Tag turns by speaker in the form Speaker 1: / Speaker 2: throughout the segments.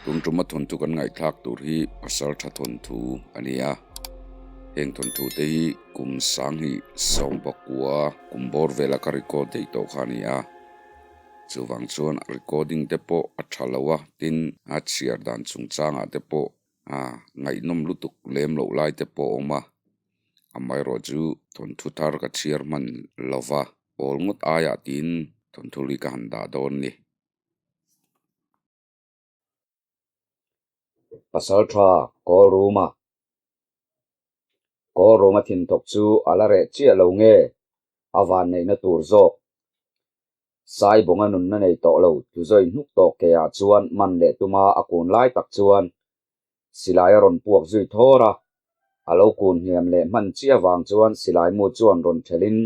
Speaker 1: Tun tuma thawnthu kan ngaihthlak tur hi Pasaltha thawnthu a ni a. Heng thawnthu te hi kum sanghnih sawmpakua kum bawr vela ka record daih tawh kha a ni a. Chuvang chuan recording te pawh a tha lo a, tin a chhiar dan chungchangah te pawh a ngaihnawm lutuk lem loh lai te pawh a awm a. Amaherawh chu thawnthu thar ka chhiar hman lova awl ngawt aiah tiin thawnthu lui ka han dah dawn ni.
Speaker 2: Pasaltha Kawlruma Kawlruma thinthawk chu a la reh chiah lo nge a vanneihna tur zawk? Saibawnga nunna nei tawh lo tluzawi hnuk tawh keah chuan man leh tuma a kun lai tak chuan silai a rawn puak zui thawr a, a lo kun hniam leh hman chiah vang chuan silai mu chuan rawn thelhin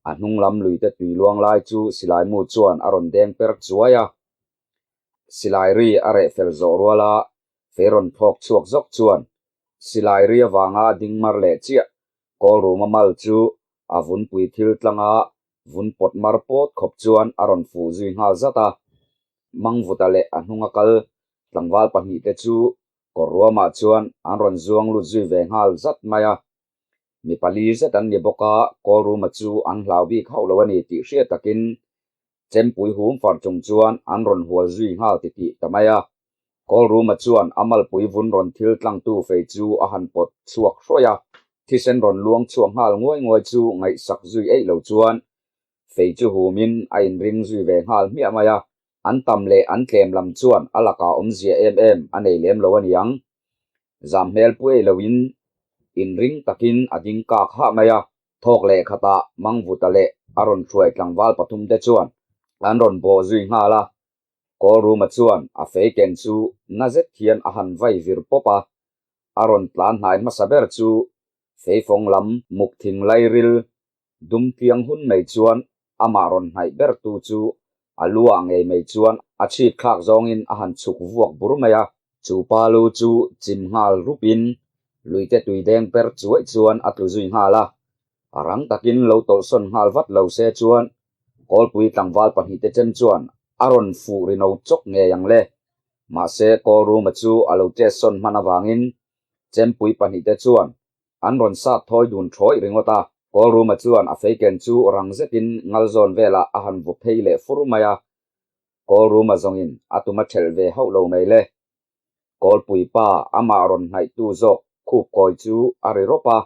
Speaker 2: a hnung lam luite tui luang lai chu silai mu chuan a rawn deng per chuai a. Silai ri a reh fel zawh rual a, fei rawn thlawk chhuak zawk chuan silai ri avanga ding mar leh chiah Kawlruma mal chu a vunpui thil tlanga vun pawt mar pawt khawp chuan a rawn fuh zui nghal zat a. Mangvuta leh a hnunga kal tlangval pahnihte chu kawr ruamah chuan an rawn zuang lut zui ve nghal zat mai a. Mi pali zet an ni bawk a, Kawlruma chu an hlau bik hauh lo a ni tih hriat takin Chempui hum far chung chuan an rawn hual zui nghal titih ta mai a. Kawlruma chuan a malpui vun rawn thil tlangtu fei chu a han pawt chhuak hrawih a, thisen rawn luang chhuak nghal nguai nguai chu ngaihsak zui eih lo chuan fei chu humin a inring zui ve nghal hmiah mai a. An tam leh an tlem lam chuan a lakah awmzia em em a nei lem lo a niang. Zam hmel pu ei loin inring takin a ding kak hah mai a. Thawk leh khatah Mangvuta leh a rawn hruai tlangval pathum te chuan an rawn bawh zui nghal a. Kawlruma chuan a fei ken chu na zet hian a han vai vir pawp a, a rawn tlan hnai hmasa ber chu feifawng lam muk thing lairil dum tliang hun mai chuan amah rawn hnaih ber tu chu a lu ah ngei mai chuan a chhip thlak zawngin a han chhuk vuak bur mai a. Chu pa lu chu chim nghal rupin luite tui deng per chuaih chuan a tlu zui nghal a, a rang takin lo tawlhsawn nghal vat lo se chuan Kawlpui tlangval pahnihte chem chuan a rawn fuh ri no chawk ngei ang le. Mahse Kawlruma chu a lo chetsawn hman avangin chempui pahnihte chuan an rawn sat thawi dun thawih ringawt a. Kawlruma chuan a feiken chu rang zetin ngalzawn velah a han vaw phei leh fur mai a, Kawlruma zawngin a tum a thelh ve hauh lo mai le. Kawlpui pa amah rawn hnaihtu zawk khup kawi chu a ri rawp a,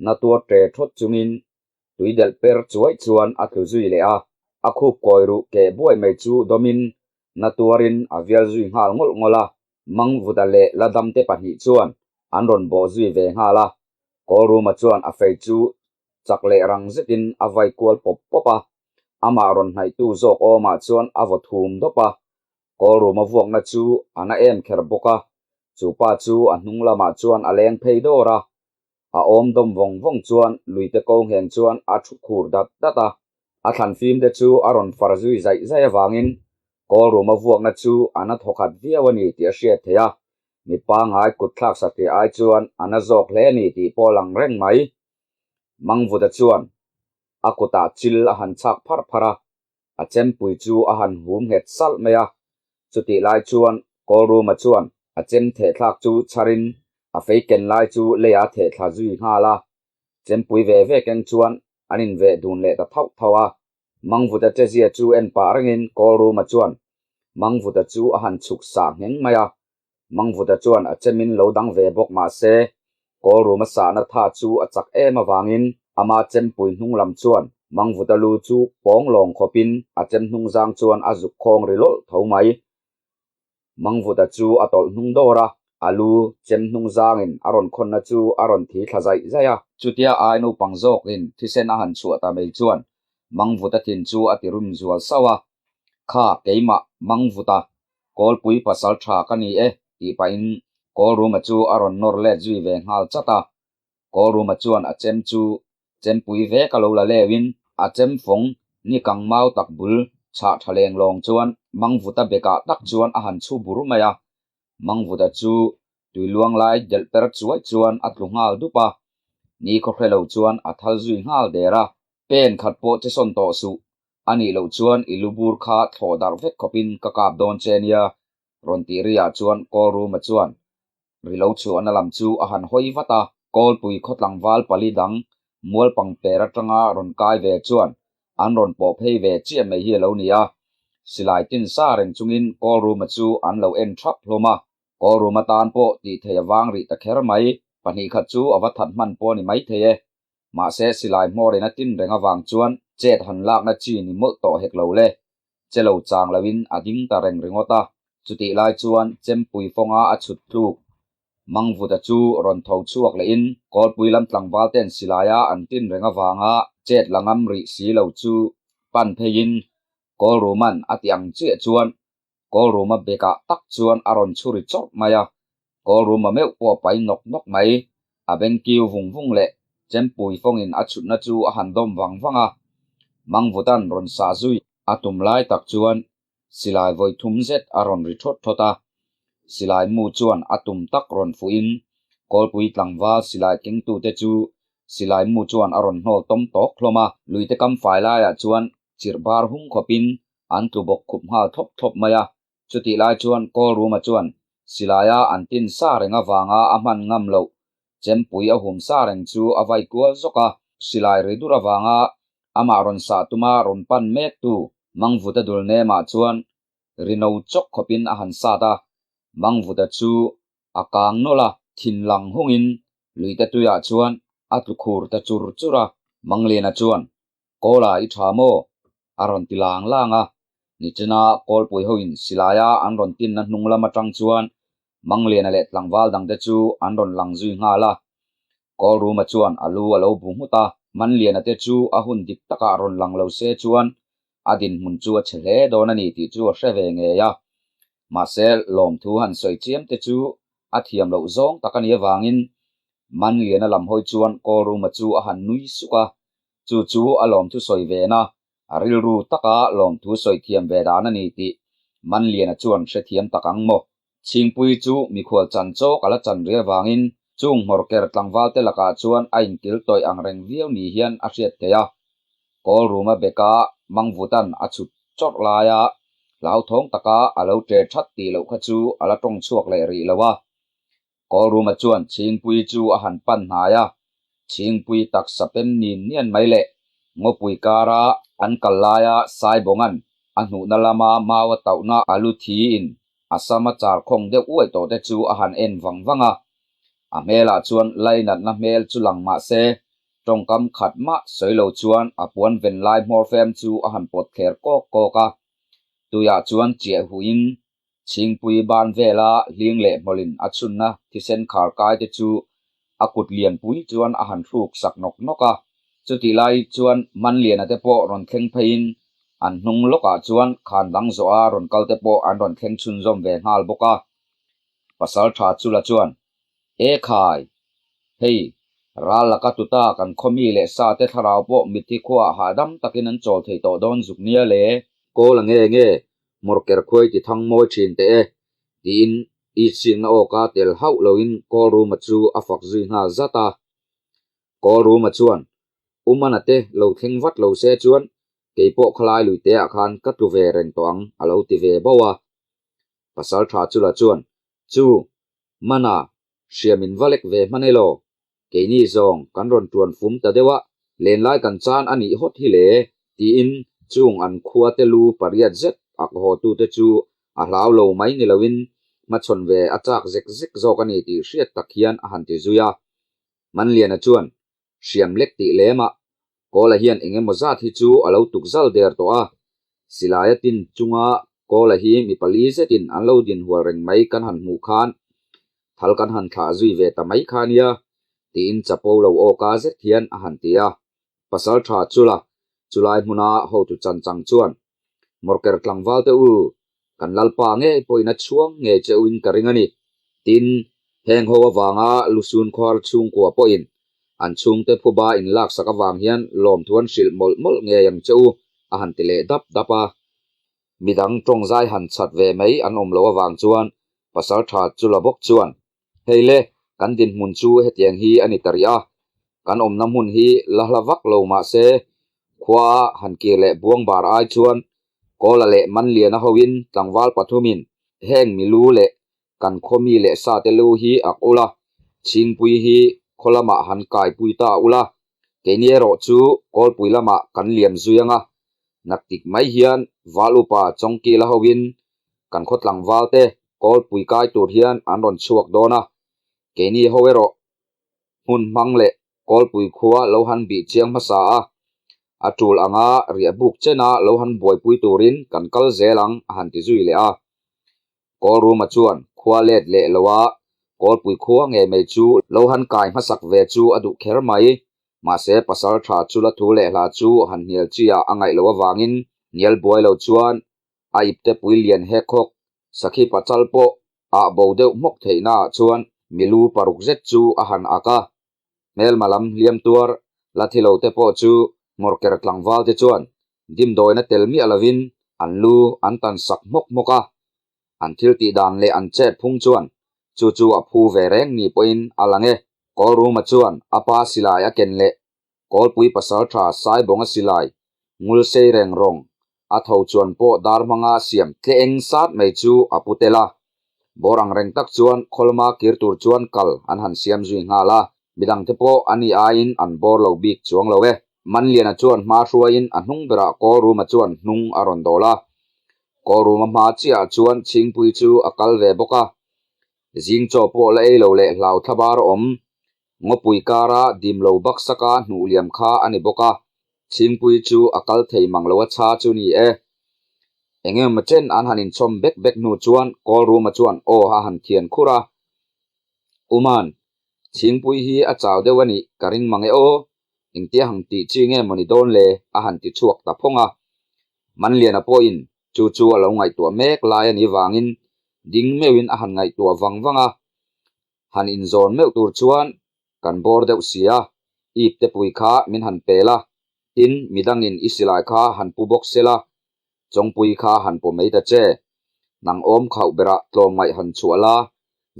Speaker 2: na tuar ṭe ṭhawt chungin tui delh per chuaih chuan a tlu zui leh a, a khup kawi ruh keh buai mai chu dawmin na tuarin a vial zui nghal ngawlh ngawlh a, Mangvuta leh Ladamte pahnih chuan an rawn bawh zui ve nghal a, Kawlruma chuan a fei chu chak leh rang zetin a vai kual pawp pawp a, amah rawn hnaihtu zawk awmah chuan a vaw thum dawp a, Kawlruma vuakna chu a na em kher bawk a, chu pa chu a hnung lamah chuan a leng phei dawr a, a awm dawm vawng vawng chuan luite ko ngheng chuan a thu khur dat dat a, a thlan fim te chu a rawn far zui zaih zaih avangin Kawlruma vuakna chu a na thawkhat viau a ni tih a hriat theih a, mi pangngai kut thlak satliah ai chuan a na zawk hle a ni tih pawh a lang reng mai. Mangvuta chuan a kutah chil a han chhak pharh pharh a, a chempui chu a han hum nghet salh mai a, chutih lai chuan Kawlruma chuan a chem thehthlak chu chharin a fei ken lai chu leiah a thehthla zui nghal a, chempui ve ve keng chuan an inveh dun leh ta thauh thauh a. Mangvuta chezia chu en pah rengin Kawlruma chuan Mangvuta chu a han chhuk sah ngheng mai a, Mangvuta chuan a chemin lo dang ve bawk mah se, Kawlruma sahna tha chu a chak em avangin ama chempui hnung lam chuan Mangvuta lu chu pawng lawng khawpin a chem hnung zang chuan a zuk khawng ri lawlh tho mai. Mangvuta chu a tawlh hnung dawr a, a lu chem hnung zangin a rawn khawnna chu a rawn thi thla zaih zaih a. Chutia ai naupang zawkin thisen a han chhuah ta mai chuan Mangvuta thin chu a ti rum zual sauh a, Kha keimah Mangvuta Kawlpui pasal tha ka ni e tih pahin Kawlruma chu a rawn nawr let zui ve nghal chat a. Kawlruma chuan a chem chu chempui ve ka lo la leuhin a chem fawng ni kang mau tak bul chhah tha leng lawng chuan Mangvuta bekah tak chuan a han chhu bur mai a. Mangvuta chu tui luang lai delh per chuai chuan a tlu nghal dup a, ni khawhre lo chuan a thal zui nghal der a. Pen khat pawh che sawn tawh suh, A nih loh chuan i lu bur kha thlawh darh vek khawpin ka kap dawn che nia. Rawn tih riah chuan Kawlruma chuan ri lo chhuahna lam chu a han hawi vat a. Kawlpui khaw tlangval pali dang mualpang per atanga rawn kai ve chuan an rawn pawh phei ve chiah mai hi a lo ni a. Silai tin sa reng chungin Kawlruma chu an lo en thap hlawm a. Kawlruma tan pawh tih thei a vang rih ta kher mai. Pahnih khat chu a va that hman pawh a ni maithei e. Mahse silai hmawrin a tin reng avang chuan chet han lakna chi ni mawlh tawh hek lo le. Che lo chang loin a ding ta reng ringawt a. Chutih lai chuan chempui fawnga a chhut tluk Mangvuta chu rawn tho chhuak lehin Kawlpui lam tlangval ten silaia an tin reng avanga chet la ngam rih si lo chu pan pheiin Kawlruman a ti ang chiah chuan Kawlruma bekah tak chuan a rawn chhu ri chawrh mai a, Kawlruma meuh pawh a pai nawk nawk mai. A beng kiu vung vung leh chempui fawngin a chhutna chu a han dawm vang vang a, Mangvutan rawn sah zui a tum lai tak chuan silai vawi thum zet a rawn ri thawt thawt a, silai mu chuan a tum tak rawn fuhin Kawlpui tlangval silai kengtute chu silai mu chuan a rawn hnawl tawm tawk hlawm a, luite kam fai laiah chuan chirh bar hung khawpin an tlu bawk khup nghal thlawp thlawp mai a. Chutih lai chuan Kawlruma chuan silaia an tin sa reng avanga a hman ngam loh chempui a hum sa reng chu a vai kual zawk a. Silai ri dur avanga amah rawn sah tuma rawn pan mektu Mangvuta dul nemah chuan rino chawk khawpin a han sat a. Mangvuta chu a kang nawlh a, thin lang hungin luite tuiah chuan a tlu khur ta chur chur a. Mangliana chuan Kawla i tha maw? a rawn ti lang lang a. Nichina Kawlpui hoin silaia an rawn tinna hnung lam atang chuan Mangliana leh tlangval dangte chu an rawn lang zui nghal a. Kawlruma chuan a lu a lo bu nghut a, Mangliana te chu a hun dik takah rawn lang lo se chuan a dinhmun chu a chhe hle dawn a ni tih chu a hre ve ngei a. Mahse, lawmthu han sawi chiam te chu a thiam loh zawng tak a nih avangin Mangliana lam hawi chuan Kawlruma chu a han nui suk a, Chu chu a lawmthu sawi ve na, a rilru taka lawmthu sawi thiam ve dan a ni tih Manliana chuan hrethiam tak ang maw? Chhingpui chu mikhual chan chawk a la chan ri avangin chung hmawrker tlangval te lakah chuan a inkil tawih ang reng viau ni hian a hriat theih a. Kawlruma beka Mangvutan a chhut chawrh laia hlauthawng taka a lo ṭe ṭhat tih loh kha chu a la ṭawng chhuak leh rih lo a. Kawlruma chuan Chhingpui chu a han pan hnai a, Chhingpui taksa pem nin nian mai leh ngawpui kara an kal laia Saibawnga'n a hnuhna lama mau a tauhna a lu thiin a sam a char khawng deuh uaih tawh te chu a han en vang vang a. A hmelah chuan lainatna hmel chu lang mah se, tawngkam khat mah sawi lo chuan a puan ven lai hmawr fem chu a han pawt thler kawk kawk a. Tuiah chuan chiah huhin Chhingpui ban vela hling leh hmawlin a chhunna thisen khar kai te chu a kut lianpui chuan a han hruk sak nawk nawk a. Chutih lai chuan Manliana te pawh rawn thleng pheiin an hnung lawkah chuan khan dang zawha rawn kal te pawh an rawn thleng chhunzawm ve nghal bawk a. Pasal tha chula chuan, E khai! Hei, ral laka tuta kan khawmi leh sa te thlarau pawh mitthi khuaah hahdam takin an chawl thei tawh dawn zuk nia le. Kawl a nge nge, Hmawrker khuai ti thang mawi thin teh e, tiin itsikna awka tel hauh loin Kawlruma chu a fak zui nghal zat a. Kawlruma chuan, U Mana te lo thleng vat lo se chuan kei pawh khalai lui teah khan ka tlu ve reng tawh ang a lo ti ve bauh a. Pasaltha Chula chuan, Chu, Mana, hriam in va lek ve hman elaw? Keini zawng kan rawn tuan fum ta deuh a, lenlai kan chan a nih hawt hi le, tiin chung an khua te lu pariat zet ak haw tute chu a hlau lo mai ni loin hmachhawn ve a chak zek zek zawk a ni tih hriat tak hian a han ti zui a. Manliana chuan, Hriam lek tih lem a, Kawla hian eng emaw zat hi chu a lo tuk zal der tawh a, silaia tin chunga Kawla hi mi pali zetin an lo din hual reng mai kan han hmuh khan thal kan han thlah zui ve ta mai kha nia, tiin chapo lo awka zet hian a han ti a. Pasal tha chula chulai hmuna hotu chan chang chuan, Mawrker tlangval te u, kan Lalpa ngei pawhin a chhuang ngei che uin ka ring a ni. Tin, heng ho avanga Lusun khuar chhungkua pawhin an chhungte phuba inlaksak avang hian lawmthu an hrilh mawlh mawlh ngei ang che u, a han ti leh dap dap a. Midang tawngzai han chhat ve mai an awm loh avang chuan pasal tha chu la bawk chuan, Hei le, kan dinhmun chu hetiang hi a ni ta rih a, kan awmna hmun hi la hla vak lo mah se, khua han kir leh buang bar ai chuan Kawla leh Manliana hoin tlangval pathumin Heng milu leh kan khaw mi leh sa te lu hi ak ula, Chhingpui hi khaw lamah han kaipui ta ula, keini erawh chu Kawlpui lamah kan liam zui anga, naktik mai hian Val upa Chawngkila hoin kan khaw tlangval te Kawlpui kai tur hian an rawn chhuak dawn a, keini ho erawh hmun hmang leh Kawlpui khua lo han bih chiang hmasa a, a tul anga riah buk chena lo han buaipui turin kan kal zel ang a han ti zui leh a. Kawlruma chuan khua let leh lo a, Kawlpui khua ngei mai chu lo han kai hmasak ve chu a duh kher mai. Mahse pasal tha chu la thu leh hla chu han hnial chi ah a ngaih loh avangin hnial buai lo chuan a ipte pui lian hek hawk sakhi pachal pawh ah bo deuh hmawk theihna ah chuan milu paruk zet chu a han ak a. Hmelma lam hliam tuar la thi lo te pawh chu Ngawrker tlangval te chuan dimdawina tel miah lovin an lu an tan sak hmawk hmawk a, an thil tih dan leh an chet phung chuan chu chu a phu ve reng ni pawhin a lang e. Kawlruma chuan a pa silai a ken leh Kawlpui pasaltha Saibawnga silai ngul sei reng rawng a tho chuan pawh dar hmanga siam tle eng sat mai chu a pu tel a. Bawr ang reng tak chuan khawlma kir tur chuan kal an han siam zui nghal a, midangte pawh a ni aiin an bawr lo bik chuang lo e. Manliana chuan hma hruaiin a hnung berah Kawlruma chuan hnung a rawn dawl a. Kawlruma hma chiahah chuan Chhingpui chu a kal ve bawk a. Zing chaw pawh la ei lo leh hlau thlabar awm Ngawpui kara dim lo baksaka hnuh liam kha a ni bawk a, Chhingpui chu a kal thei mang lo a chha chu ni e. Eng emaw chen an han inchawm bek bek hnu chuan Kawlruma chuan aw a han thian khur a. Uman, Chhingpui hi a chau deuh a nih ka ring mang e aw, engtia hang tih chi nge maw ni dawn le a han ti chhuak ta phawng a. Manliana pawhin chu chu a lo ngaihtuah mek lai a nih vangin ding meuhin a han ngaihtuah vang vang a. Han inzawn meuh tur chuan kan bawr deuh si a, ip te pui kha min han pel a, tin midangin i silai kha han pu bawk se la, chawngpui kha han paw mai ta che. Nang awm khauh berah tlawmngaih han chhuah la,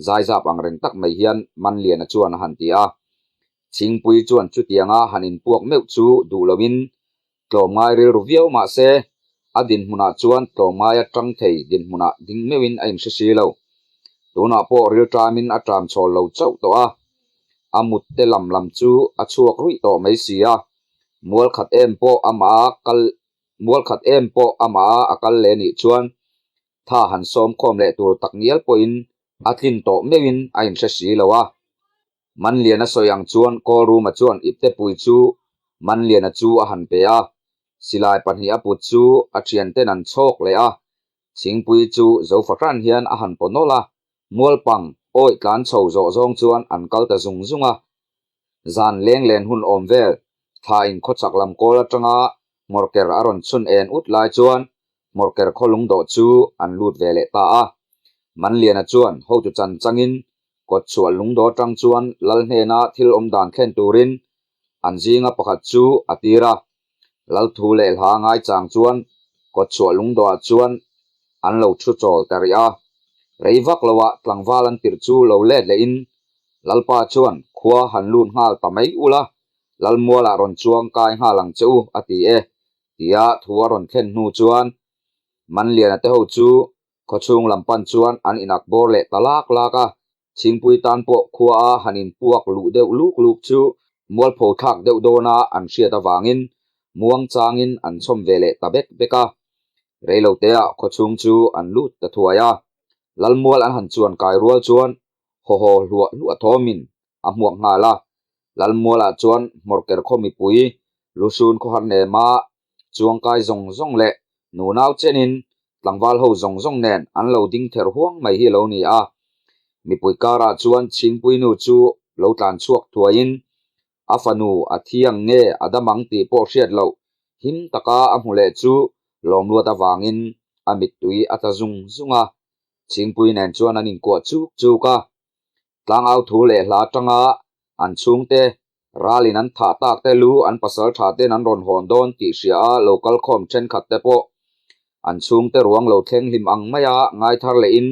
Speaker 2: zaizap ang reng tak mai hian Manliana chuan a han ti a. Chhingpui chuan chutianga han inpuak meuh chu duh loin tlawmngai rilru viau mah se, a dinhmunah chuan tlawmngai atang thei dinhmunah ding meuhin a inhre si lo. Tunah pawh rilṭamin a ṭam chhawl lo chauh tawh a, a mut te lam lam chu a chhuak ruih tawh mai si a, mual khat em pawh amah a kal mual khat em pawh amah a a kal leh nih chuan tha han sawm khawm leh tur tak ngial pawhin a tlin tawh meuhin a inhre si lo a. Manliana sawi ang chuan Kawlruma chuan iptepui chu Manliana chu a han pe a, silai pahnih a put chu a thianten an chhawk leh a, Chhingpui chu zo fahran hian a han paw nawlh a, Mualpang awih tlan chho zawh zawng chuan an kal ta zung zung a. Zan leng len hun awm vel, thla in khawchhak lam kawl atanga Hmawrker a rawn chhun en ut lai chuan Hmawrker khaw lungdawh chu an lut ve leh ta a. Manliana chuan hotu chan changin Kawtchhuah lungdawh atang chuan Lal hnena thil awm dan thlen turin an zinga pakhat chu a tir a. Lal thu leh hla ngaichang chuan Kawtchhuah lungdawhah chuan an lo thu chawl ta rih a. Rei vak loah tlangval an tirh chu lo let lehin Lalpa chuan khua han lut nghal ta mai ula, Lalmualah rawn chuang kai nghal ang che u a ti e tia thu a rawn thlen hnu chuan Manliana te ho chu Khawchhung lam pan chuan an inak bawr leh ta lak lak a, Chhingpui tan pawh khua a han inpuak luh deuh luk luk chu mualpho thlak deuh dawna an hriat avangin muang changin an chhawm ve leh ta bek bek a. Reiloteah khawchhung chu an lut ta thuai a, Lalmual an han chuan kai rual chuan haw haw hluah hluah thawmin a hmuak nghal a. Lalmualah chuan Hmawrker khaw mipui Lusun khawhar nema chuangkai zawng zawng leh nunau chenin tlangval ho zawng zawng nen an lo ding ther huang mai hi a lo ni a. Mipui karah chuan Chhingpuinu chu lo tlan chhuak thuaiin a fanu a thi ang nge a dam ang tih pawh hriat loh him taka a hmu leh chu lawmluat avangin a mittui a tla zung zung a. Chhingpui nen chuan an inkuah chuk chuk a. Tlangau thu leh hla atanga an chhungte ralin an thah tak te lu an pasal tha ten an rawn hawn dawn tih hria a lo kal khawm thenkhat te pawh an chhungte ruang lo thleng hlim ang maia ngai thar lehin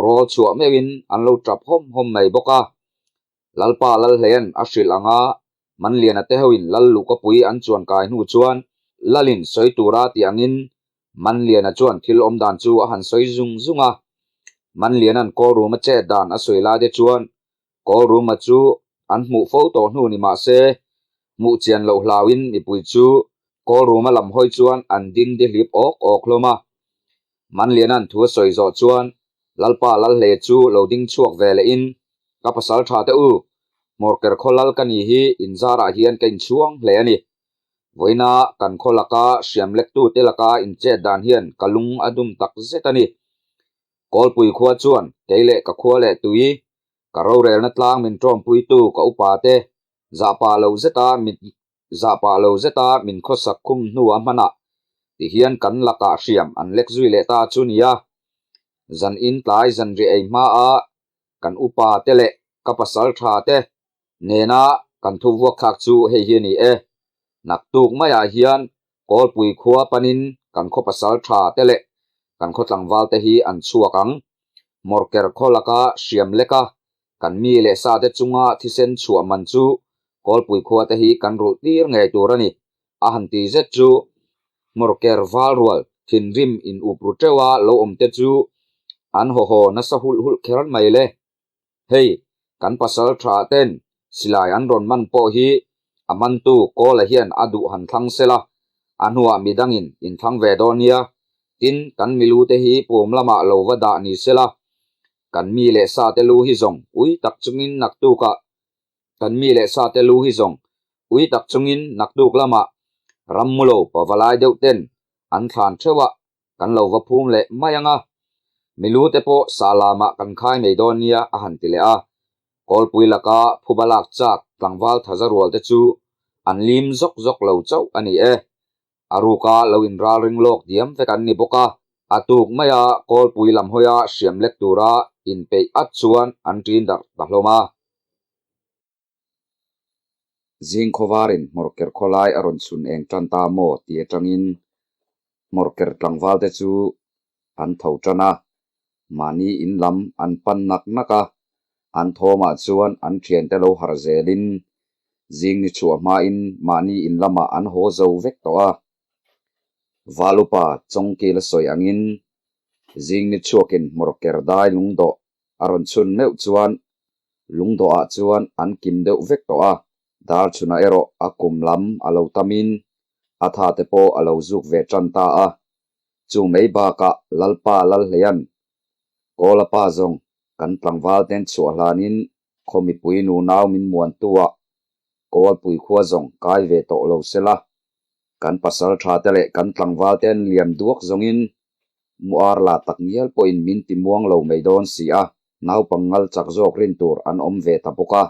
Speaker 2: rawl chhuah meuhin an lo tap hawm hawm mai bawk a. Lalpa Lalhleian a hrilh anga Manliana te hoin Lal Lukapui an chuan kai hnu chuan Lalin sawi tura tih angin Manliana chuan thil awm dan chu a han sawi zung zung a. Manliana'n Kawlruma chet dan a sawi lai te chuan Kawlruma chu an hmuh fo tawh hnu ni mah se, hmuh chian loh hlauin mipui chu Kawlruma lam hawi chuan an ding dihlip awk awk hlawm a. Manliana'n thu a sawi zawh chuan Lalpa Lalhle chu lo ding chhuak ve lehin, Ka pasal tha te u, Hmawrker khaw lal ka ni hi inzarah hian ka inchhuang hle a ni. Vawiina kan khaw laka hriam lektute laka inchet dan hian ka lung a dum tak zet a ni. Kawlpui khua chuan kei leh ka khua leh tui, ka rorelna tlang min ṭawmpuitu ka upa te zahpah lo zeta min zahpah lo zeta min khawsak khum hnu a hmanah ti hian kan lakah hriam an lek zui leh ta chu nia. Zan in tlai zanriah ei hmaa kan upa te leh ka pasal tha te nena kan thu vuak thlak chu hei hi a ni e. Naktuk maiah hian Kawlpui khua panin kan khaw pasal tha te leh kan khaw tlangval te hi an chhuak ang. Mawrker khaw laka hriam leka kan mi leh sa te chunga thisen chhuah man chu Kawlpui khua te hi kan rulh tir ngei tur a ni. A han ti zet chu Mawrker val rual thinrim in up ru teuha lo awm te chu an haw haw nasa hulh hulh kher mai le. Hei, kan pasal tha ten silai an rawn man pawh hi a mantu Kawla hian a duh han thlang sela, a hnuah midangin in thlang ve dawn nia. Tin, kan milu te hi pum lamah lo va dah ni sela, kan mi leh sa te lu hi zawng ui tak chungin naktukah kan mi leh sa te lu hi zawng ui tak chungin naktuk lamah rammulo pavalai deuh ten an thlan theuh a, Kan lo va phum leh mai ang a, milu te pawh sa lamah kan khai mai dawn nia a han ti leh a. Kawlpui laka phuba lak chak tlangval thaza rual te chu an lim zawk zawk lo chauh a ni e. A ruka lo inral ring lawk diam vek an ni bawk a, a tuk maia kawlpui lam hawia hriam lek tura inpeih at chuan an ṭin darh ta hlawm a. Zing khawvarin hmawrker khawlai a rawn chhun eng tan ta maw tih atangin hmawrker tlangvalte chu an tho tan a, mahni in lam an pan nak nak a, an thawmah chuan an thiante lo harh zelin zing ni chhuah hmain mahni in lamah an haw zo vek tawh a. Valupa Chawngkil a sawi angin zing ni chhuakin hmawrker dai lungdawh a rawn chhun meuh chuan lungdawhah chuan an kim deuh vek tawh a, dar chhunah erawh a kum lam a lo tamin a tha te pawh a lo zuk ve tan ta a. Chu mai bakah Lalpa Lalhleian Kawla pa zawng kan tlangval ten chhuah hlanin khaw mipui nunau min muantu-ah Kawlpui khua zawng kai ve tawh lo sela, kan pasal tha te leh kan tlangval ten liam duak zawngin Muar la tak ngial pawhin min ti muang lo mai dawn si a, naupang ngal chak zawk rin tur an awm ve ta bawk a,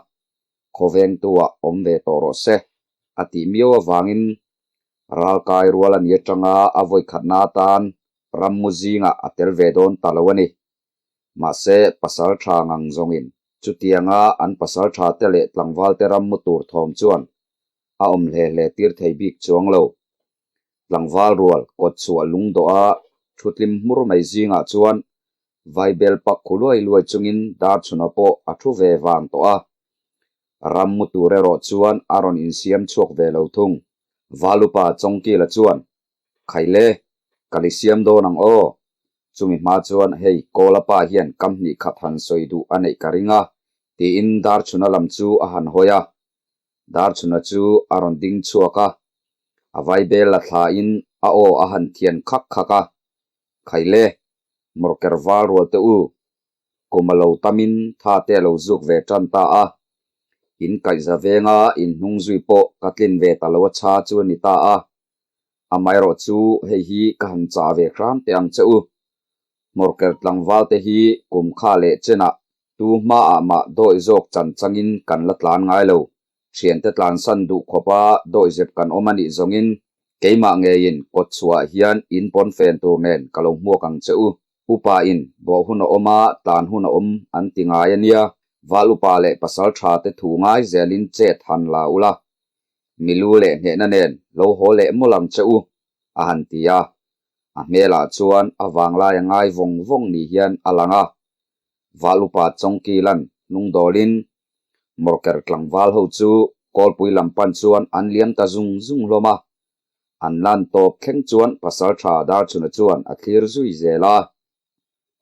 Speaker 2: khawvengtu-ah awm ve tawh rawh se, a tih miau avangin ralkai rual a ni atanga a vawikhatna atan rammu zingah a tel ve dawn ta lo a ni. Mahse, pasal tha ngang zawngin chutianga an pasal tha te leh tlangvalte rammu tur thawm chuan a awm hle hle tir thei bik chuang lo. Tlangval rual kawt chhuah lungdawha thutlim hmur mai zingah chuan vaibel pak khu luai luai chungin Darchhuna pawh a thu ve vang tawh a. Ram mu tur erawh chuan a rawn insiam chhuak ve lo thung. Valupa Chawngkila chuan, Khaile, ka li siam dawn ang aw. Chumi hma chuan hei Kawla pa hian kam hnih khat han sawi duh a neih ka ring a, tiin Darchhuna lam chu a han hawi a. Darchhuna chu a rawn ding chhuak a, a vaibel la thlain a aw a han thian khak khak a, Khaile, Mawrker val rual te u, kum a lo tamin tha te a lo zuk ve tan ta a, in kaihza venga in hnung zui pawh ka tlin ve ta lo a chha chu a ni ta a, amaherawh chu hei hi ka han chah ve hram teh ang che u, Hmawrker tlangval te hi kum kha leh chenah tu hmaah mah dawi zawk chan changin kan la tlan ngai lo. Thiante tlansan duh khawpa dawi zep kan awm a nih zawngin keimah ngeiin kawt chhuah hian in pawn fen tur nen ka lo hmuak ang che u. Upa in bawh hun a awm a, tlan hun a awm an ti ngai a nia. Val upa leh pasal tha te thu ngai zelin chet han la ula. Milu leh hnehna nen lo haw leh mawlh ang che u, a han ti a. A hmelah chuan a vanglai a ngai vawng vawng ni hian a lang a, Val upa Chawngkilan hnungdawlin Mawrker tlangval ho chu Kawlpui lam pan chuan an liam ta zung zung hlawm a, an lan tawp thleng chuan Pasaltha Darchhuna chuan a thlir zui zel a.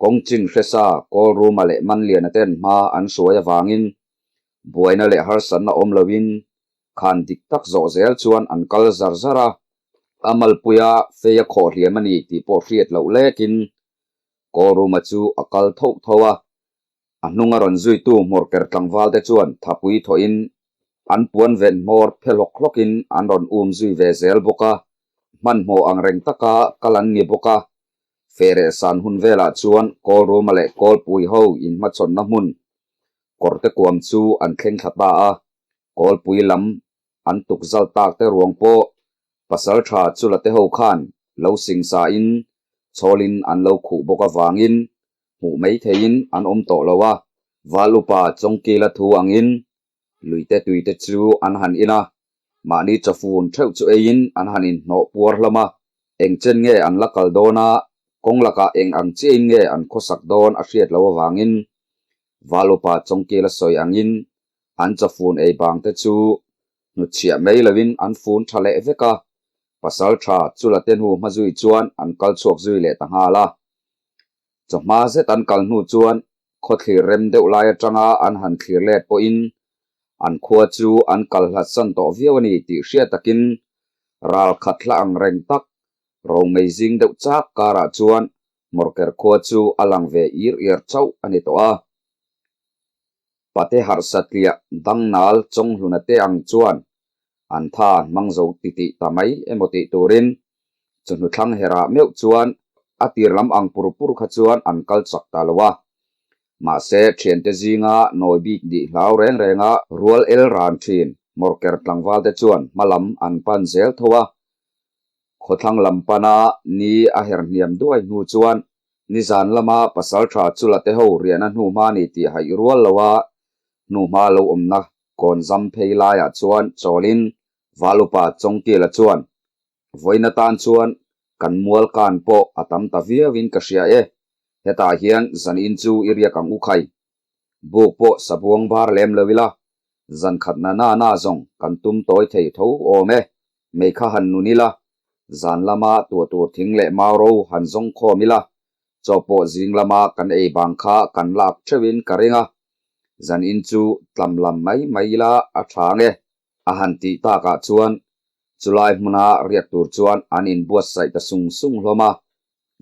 Speaker 2: Kawng chin hresa Kawlruma leh Manliana ten hma an hruai avangin buaina leh harsatna awm loin khan dik tak zawh zel chuan an kal zar zar a, a malpuia fei a khawh hliam a ni tih pawh hriat loh lekin Kawlruma chu a kal thoh tho a, a hnunga rawn zuitu hmawrker tlangval te chuan thapui thawhin an puan ven hmawr phe hlawk hlawkin an rawn um zui ve zel bawk a, hmanhmawh ang reng taka kal an ni bawk a, Fereh san hun velah chuan Kawlruma leh Kawlpui ho inhmachhawnna hmun kawrte kuam chu an thleng thla ta a, Kawlpui lam an tuk zal tak te ruang pawh Pasaltha Chula te ho khan lo singsa in chhawlin an lo khuh bawk avangin hmuh mai theiin an awm tawh lo a, Val upa Chawngkila thu angin luite tuite chu an han in a, mahni chawfun theuh chu eiin an han inhnawh puar hlawm a, eng chen nge an la kal dawn a, kawng lakah eng ang chiahin nge an khawsak dawn a hriat loh avangin Val upa Chawngkila sawi angin an chawfun ei bang te chu hnutchhiah mai loin an fun tha leh vek a, pasal tha chula te hnu hma zui chuan an kal chhuak zui leh ta nghal a. Chawhma zet an kal hnu chuan khawthlir rem deuh lai atanga an han thlir let pawhin an khua chu an kal hlat san tawh viau a ni tih hriat takin ral khat hla ang reng tak romei zing deuh chak karah chuan Hmawrker khua chu a lang ve ir ir chauh a ni tawh a. Pate harsatliah dangnal chawnghluna te ang chuan an tha an hmang zo titih ta mai emaw tih turin chawhnu thlang herah meuh chuan a tir lam ang pur pur kha chuan an kal chak ta lo a. Mahse thiante zinga nawi bik dih hlau reng renga rual el ran thin Mawrker tlangval te chuan hma lam an pan zel tho a. Khawthlang lam pana ni a her hniam duai hnu chuan nizan lama pasaltha chula te ho riahna hnuhma ni tih haih rual loa hnuhma lo awmna kawn zam phei laiah chuan chawlin Valupa Chawngkila chuan vawiin atan chuan kan mual kan pawh a tam ta viauin ka hria e, hetah hian zanin chu i riak ang u khai. Buk pawh sabuang bar lem lo ila, zan khat na na na zawng kan tum tawi thei tho awm e, mei kha han nun ila, zan lama tuah tur thing leh mau ro han zawng khawm ila, chaw pawh zing lama kan ei bang kha kan lak theuhin ka ring a, zan in chu tlam lam mai mai ila a tha nge a han tih takah chuan chulai hmuna riak tur chuan an inbuatsaih ta sung sung hlawm a.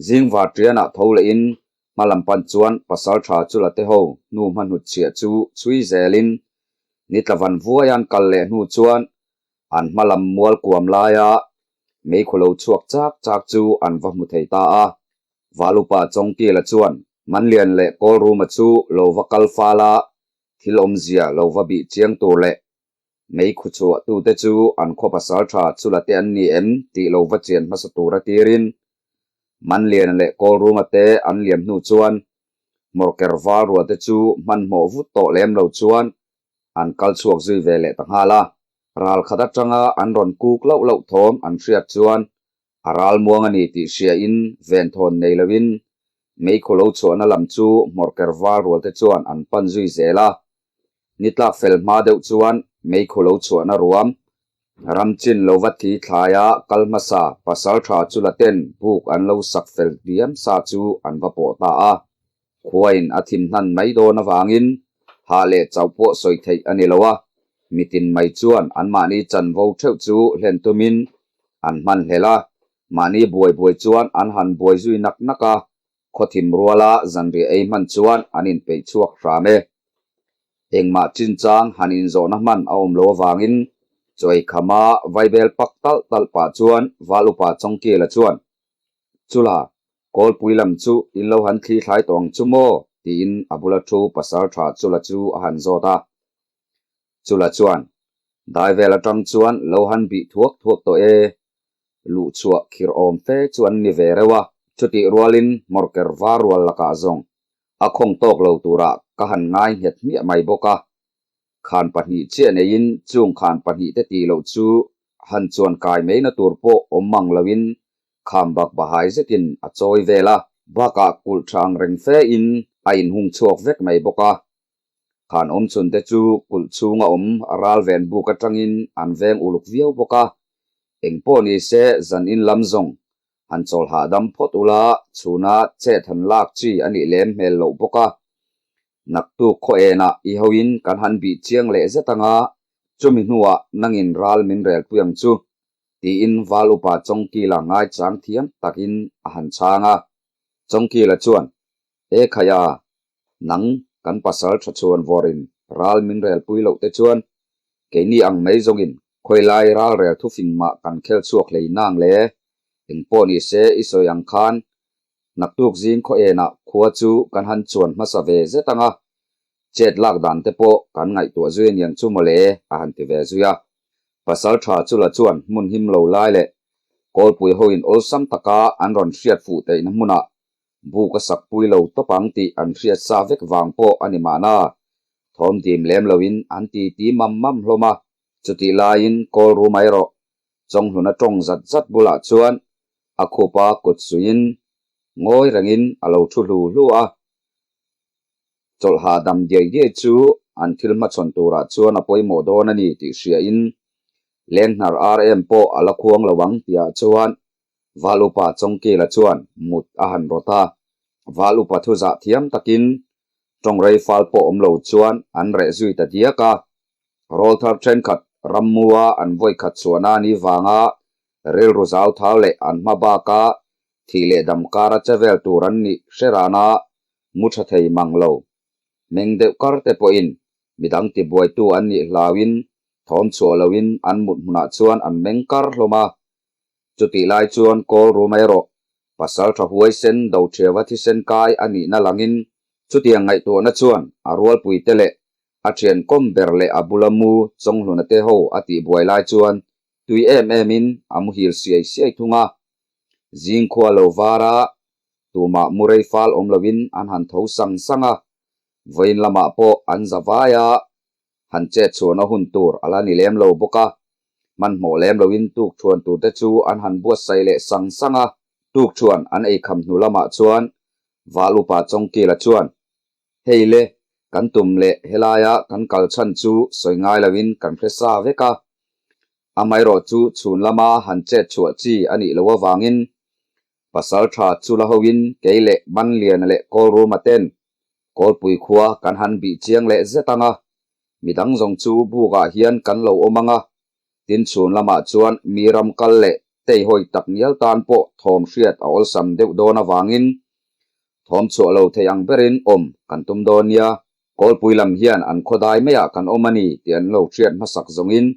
Speaker 2: Zingvar ṭianah tho lehin hma lam pan chuan pasalṭha chula te ho hnu hma hnutchhiah chu chhui zelin nitla van vuaian kal leh hnu chuan an hma lam mual kuam laia meikhu lo chhuak chak chak chu an va hmu thei ta a. Valupa Chawngkila chuan Manlian leh Kawlruma chu lo va kal fal a, thil awmzia lo va bih chiang tur leh meikhu chhuah tute chu an khaw pasalṭha chula te an ni em tih lo va chian hmasa tura tirin Manliana leh Kawlruma te an liam hnu chuan Hmawrker val rua te chu hmanhmawh vut tawh lem lo chuan an kal chhuak zui ve leh ta nghal a. Ral khat atanga an rawn kuk loh loh thawm an hriat chuan a ral muang a ni tih hriain venthawn nei loin meikhu lo chhuahna lam chu Hmawrker val rual te chuan an pan zui zel a. Ni tlak fel hma deuh chuan meikhu lo chhuahna ruam ram chin lo va thi thlaia kal hmasa pasaltha chu la ten buk an lo sak fel diam sa chu an va pawh ta a. Khuain a thim hnan mai dawn avangin hah leh chauh pawh sawi theih a ni lo a, mitin mai chuan anmahni chanvo theuh chu hlen tumin an hman hlel a, mahni buai buai chuan an han buai zui nak nak a, Khawthim ruala zanriah ei hman chuan an inpeih chhuak hram e. Engmah chinchang han inzawhna hman a awm lo avangin chawi khama vaibel pak talh talh pah chuan Val Upa Chawngkila chuan, Chula, Kawlpui lam chu in lo han thli thlai tawh ang chu maw? tiin a bula thu pasal tha Chula chu a han zawt a. Chula chuan, Dai vel atang chuan lo han bih thuak thuak tawh e. Luh chhuah khir awm fe chu an ni ve reuh a, chutih rualin hmawrker var rual lakah zawng a khawng tawk lo turah ka han ngai nghet hmiah mai bawk a. Khan pahnih chiah neiin chung khan pahnih te tih loh chu han chuan kai mai na tur pawh awm mang loin kham bak bahai zetin a chawi vel a, bakah kulh tha ang reng fe in a inhung chhuak vek mai bawk a. Khan awm chhun te chu kulh chhunga awm ral ven buk atangin an veng uluk viau bawk a, eng pawh ni se zan in lam zawng Han chawl hahdam phawt ula, chhuna chet han lak chi a nih lem hmel loh bawk a. Naktuk khaw enah i hoin kan han bih chiang leh zet anga, chumi hnuah nangin ral min relpui ang chu, tiin Val Upa Chawngkila ngaichang thiam takin a han chhang a. Chawngkila chuan, E khaia, nang kan pasal tha chhuan vawrin ral min relpui loh te chuan keini ang mai zawngin khawilai ral rel thufing mah kan khel chhuak hlei nang le, engpawh ni se i sawi ang khan Naktuk zing khaw enah khua chu kan han chuan hmasa ve zet ang a, chet lak dan te pawh kan ngaihtuah zui aniang chu mawle a han ti ve zui a. Pasal tha chu la chuan hmun him lo lai leh kawlpui hoin awlsam taka an rawn hriat fuh theihna hmunah buk a sak pui lo tawp ang tih an hriat sa vek vang pawh a ni mahna, thawm dim lem loin an ti ti mam mam hlawm a. Chutih laiin kawl ru mai rawh Chawnghluna tawng zat zat bulah chuan a khupa kut suiin ngawi rengin a lo thu hlu hlu a. Chawlh hahdam diai diai chu an thil hmachhawn turah chuan a pawimawh dawn a ni tih hriain Lenghnar RM pawh a la khuang lo ang tihah chuan Val Upa Chawngkila chuan mut a han rawt a. Val Upa thu zah thiam takin tawng rei fal pawh awm lo chuan an reh zui ta diak a. Rawlthar thenkhat rammua an vawikhat chhuahna ni vanga rilru zau thau leh an hma baka thih leh dam kara che vel tur an nih hre rana mu tha thei mang lo. Meng deuh kar te pawhin midang tibuaitu an nih hlauin thawm chhuah loin an mut hmunah chuan an meng kar hlawm a. Chutih lai chuan kawl ru mai rawh, pasal tha huaisen do ṭhiava thisen kai a nihna langin chutiang ngaihtuahna chuan a rualpuite leh A ṭhian kawm ber leh a bula mu Chawnghluna te ho a tih buai lai chuan tui em em in a muhil siai siai thung a. Zing khua lo var a, tumah mu rei fal awm loin an han tho sang sang a. Vawiin lamah pawh an za vai a, han chet chhuahna hun tur a la ni lem lo bawk a. Hmanhmawh lem loin tukṭhuan tur te chu an han buatsaih leh sang sang a. Tukṭhuan an eikham hnu lamah chuan Val Upa Chawngkila chuan Hei le, kan tum leh helaia kan kal chhan chu sawi ngai loin kan hre sa vek a. Amaherawh chu chhun lama han chet chhuah chi a nih loh avangin pasal tha chu la hoin kei leh Manliana leh Kawlruma ten Kawlpui khua kan han bih chiang leh zet ang a, midang zawng chu bukah hian kan lo awm ang a, tin chhun lamah chuan mi ram kal leh teihawi tak ngial tan pawh thawm hriat a awlsam deuh dawn avangin Thawm chhuah lo thei ang berin awm kan tum dawn nia, Kawlpui lam hian an khawdai maiah kan awm a ni tih an lo hriat hmasak zawngin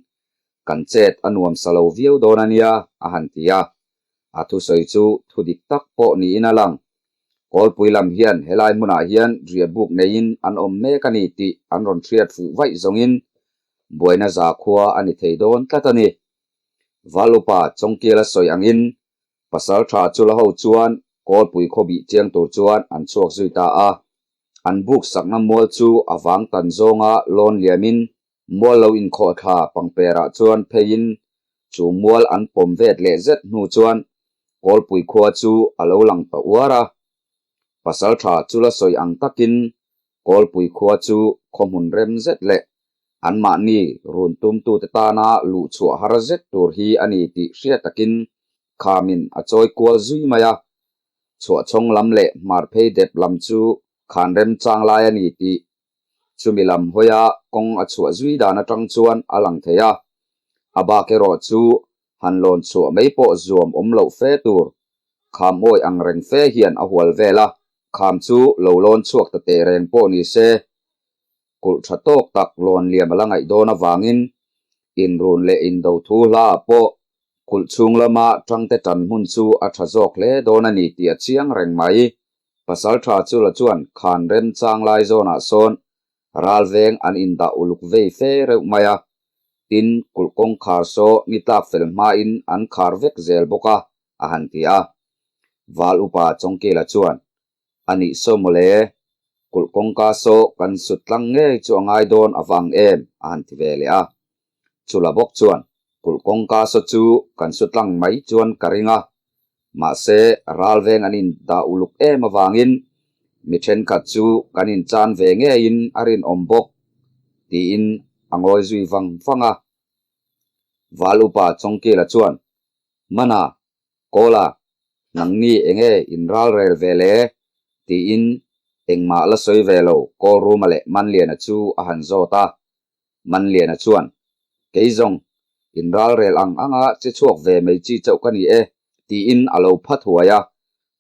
Speaker 2: kan chet a nuam sa lo viau dawn a nia, a han ti a. A thusawi chu thu dik tak pawh niin a lang. Kawlpui lam hian helai hmunah hian riahbuk neiin an awm mek a ni tih an rawn hriat fuh vaih zawngin buaina zakhua a ni thei dawn tlat a ni. Val upa Chawngkiala sawi angin Pasal tha chu la ho chuan Kawlpui khawbih chiang tur chuan an chhuak zui ta a. An buk sakna mual chu a vang tan zawnga lawn liamin mual lo inkhawh thla pangperah chuan pheiin chu mual an pawm vet leh zet hnu chuan Kawlpui khua chu a lo lang ta uar a. Pasal tha chu la sawi ang takin Kawlpui khua chu khaw hmun rem zet leh anmahni run tumtute tana luh chhuah har zet tur hi a ni tih hriat takin khamin a chawi kual zui mai a. Chhuahchawng lam leh hmarphei dep lam chu khan remchang lai a ni tih chumi lam hawia kawng a chhuah zui dan atang chuan a lang thei a. A bak erawh chu han lawn chhuah mai pawh zuam awm loh fe tur kham awi ang reng fe hian a hual vel a, kham chu lo lawn chhuak ta teh reng pawh ni se, kulh tha tawk tak lawn liam a la ngaih dawn avangin inrun leh indo thu hla ah pawh kulh chhung lama tangte tan hmun chu a tha zawk hle dawn a ni tih a chiang reng mai. Pasal tha chu la chuan khan remchang lai zawnah sawn Ral veng an indah uluk vei fe reuh mai a, tin kulh kawngkhar saw ni tlak fel hmain an khar vek zel bawk a, a han ti a. Val upa Chawngkila chuan, A nih saw mawle, kulh kawngka saw kan sut tlang ngei chu a ngai dawn a vang em? a han ti ve leh a. Chula bawk chuan, Kulh kawngka saw chu kan su tlang mai chuan ka ring a, mahse ral veng an indah uluk em avangin mi thenkhat chu kan inchan ve ngeiin a rinawm bawk, tiin a ngawi zui vang vang a. Val upa Chawngkila chuan, Mana, Kawla, Nangni enge in ralrel ve le? tiin engmah la sawi ve lo Kawlruma leh Manliana chu a han zawt a. Manliana chuan, Kei zawng, in ralrel ang anga che chhuak ve mai chi chauh ka ni e, tiin a lo phat huai a.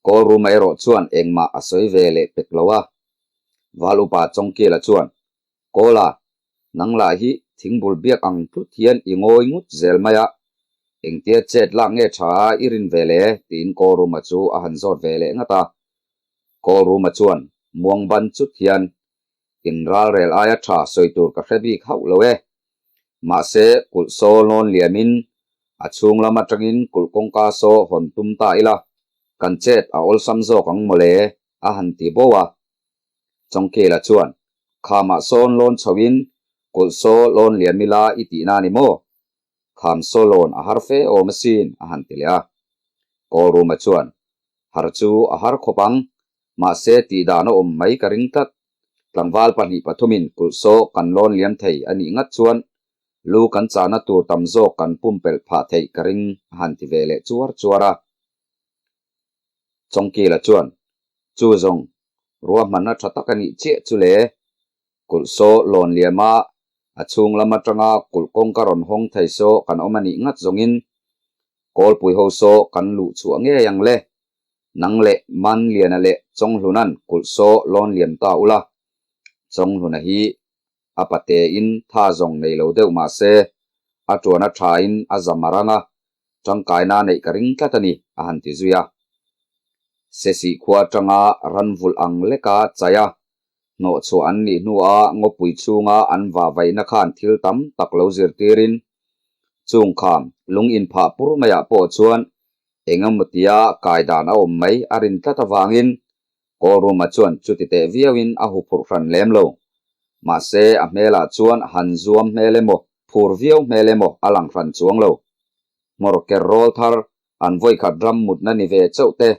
Speaker 2: Kawlruma erawh chuan engmah a sawi ve leh pek lo a. Val upa Chawngkila chuan, Kawla, nang lah hi thingbul biak ang tlut hian i ngawi ngut zel mai a, engtia chet lak nge tha a i rin ve le? tiin Kawlruma chu a han zawt ve leh ngat a. Kawlruma chuan muang ban chut hian, In ralrel aia tha sawi tur ka hre bik hauh lo e. Mahse, kulh saw lawn liamin a chhung lam atangin kulh kawngka saw hawn tum ta ila, kan chet a awlsam zawk ang mawle, a han ti bo a. Chawngkela chuan, Khamah sawn lawn chhoin kulh saw lawn liam ila i tihna a ni maw? Kham saw lawn a har fe awm asin, a han ti leh a. Kawlruma chuan, Har chu a har khawp ang, mahse tihdan a awm mai ka ring tlat. Tlangval pahnih pathumin kulh saw kan lawn liam thei a nih ngat chuan lu kan chahna tur tam zawk kan pumpelh phah theih ka ring, a han ti ve leh chuar chuar a. Chawngkila chuan, Chu zawng, ruahmanna tha tak a nih chiah chu le. Kulh saw lawn liama a chhung lam atanga kulh kawng ka rawn hawng thei saw kan awm a nih ngat zawngin Kawlpui ho saw kan luh chhuah ngei ang le. Nang leh Manliana leh Chawnghluna'n kulh saw lawn liam ta ula. Chawnghhluna hi a patein tha zawng nei lo deuh mah se a tuan a thain a zam a rang a, tangkaina neih ka ring tlat a ni, a han ti zui a. Sesih khua atanga ran vulh ang leka chai a, hnawhchhuah an nih hnua ngawpui chhunga an vahvaihna khan thil tam tak lo zirtirin chung kham lung inphah pur maiah pawh chuan eng emaw tia kai dan a awm mai a rin tlat avangin Kawlruma chuan chuti teh viauin a huphurh hran lem lo. Mahse, a hmelah chuan han zuam hmel emaw, phur viau hmel emaw a lang hran chuang lo. Hmawr ker rawl thar, an vawikhat ram mutna ni ve chauh te,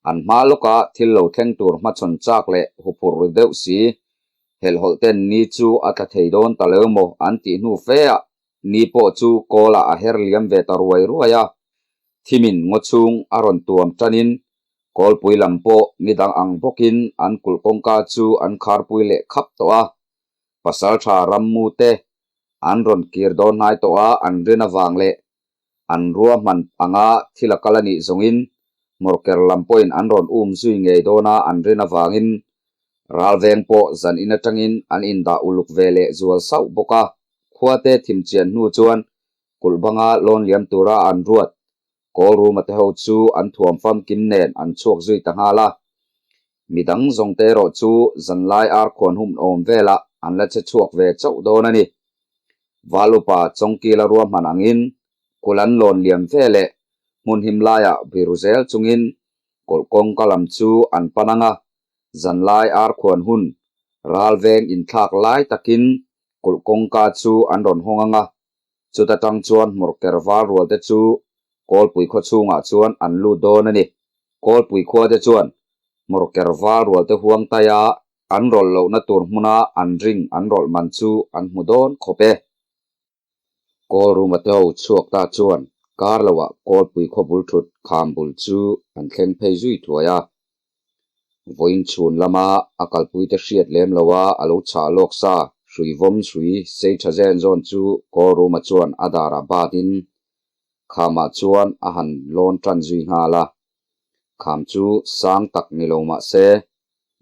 Speaker 2: an hma lawka thil lo thleng tur hmachhawn chak leh huphurh ru deuh si, helhhawlh ten ni chu a tla thei dawn ta lo emaw an tih hnu fe ah ni pawh chu kawlah a her liam ve ta ruai ruai a. Thimin ngaw chhung a rawn tuam tanin Kawlpui lam pawh nidang ang bawkin an kulh kawngka chu an kharpui leh khap tawh a, Pasaltha Rammu te an rawn kir dawn hnai tawh a an rin avang leh an ruahman anga thil a kal a nih zawngin Hmawrker lam pawhin an rawn um zui ngei dawn a an rin avangin Ralveng pawh zan in atangin an indah uluk ve leh zual sauh bawk a, khuate thim chian hnu chuan kulh banga lawn liam tura an ruat Kawlruma te ho chu an thuam famkim nen an chhuak zui ta nghal a. Midang zawng te erawh chu zanlai arkhuan hum awm velah an la che chhuak ve chauh dawn a ni. Val upa Chawngkila ruahman angin kulh an lawn liam ve leh hmun him laiah biru zel chungin kawlh kawngka lam chu an pan ang a, zanlai arkhuan hun ralveng inthlak lai takin kulh kawngka chu an rawn hawng ang a, Chuta tang chuan hmawrker val rual te chu Kawlpui khaw chhungah chuan an lut dawn a ni. Kawlpui khua te chuan hmawrker val rual te huang taia an rawlh lohna tur hmuna an ring an rawlh man chu an hmu dawn khawp e. Kawlruma te ho chhuak ta chuan kar loah Kawlpui khaw bul thut kham bul chu an thleng phei zui thuai a. Vawiin chhun lama a kalpuite hriat lem loa a lo chhah lawk sa hrui vawm hrui sei tha zen zawn chu Kawlruma chuan a darah batin khamah chuan a han lawn tan zui nghal a. Kham chu sang tak ni lo mah se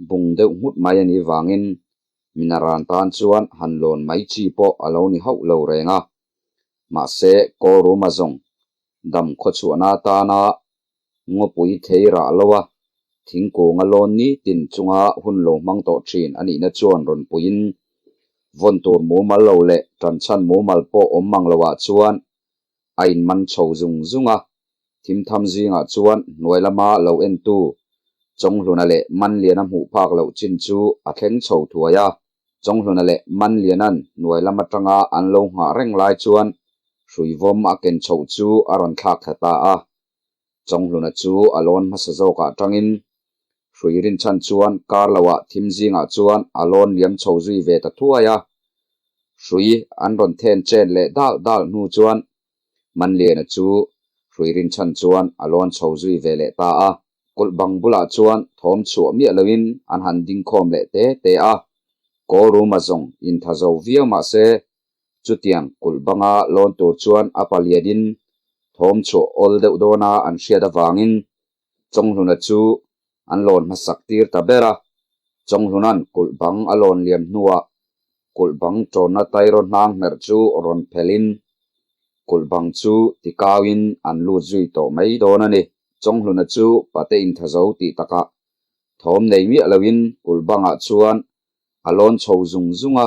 Speaker 2: bung deuh nghut mai a nih vangin minaran tan chuan han lawn mai chi pawh a lo ni hauh lo reng a. Mahse Kawlruma zawng dam khawchhuahna atana Ngawpui thei rah lo a, thingkung a lawn ni tin chunga hun lo hmang tawh thin a nihna chuan rawn puiin vawn tur mumal lo leh tanchhan mumal pawh awm mang loah chuan a inman chho zung zung a, thimtham zingah chuan hnuai lama lo entu Chawnghluna leh Manliana hmuh phak loh chin chu a thleng chho thuai a. Chawnghluna leh Manliana'n hnuai lam atanga an lo nghah reng lai chuan hruivawm a ken chhoh chu a rawn thlak thla ta a. Chawnghluna chu a lawn hmasa zawkah tangin hrui rinchhan chuan kar loah thim zingah chuan a lawn liam chho zui ve ta thuai a. Hrui an rawn then chen leh dal dal hnu chuan Manliana chu Hrui rinchhan chuan a lawn chho zui ve leh ta a. Kulh bang bulah chuan thawm chhuah miah loin an han ding khawm leh te te a. Kawlruma zawng intha zo viau mah se, chutiang kulh banga lawn tur chuan a palianin thawm chhuah awl deuh dawna an hriat avangin Chawnghluna chu an lawn hmasak tir ta ber a. Chawnghluna'n kulh bang a lawn liam hnuah kulh bang tawnna tairaw hnang hmerh chu rawn phelhin kulh bang chu tikauin an lut zui tawh mai dawn a ni. Chawnghluna chu pate intha zo tih takah thawm nei miah loin kulh bangah chuan a lawn chho zung zung a.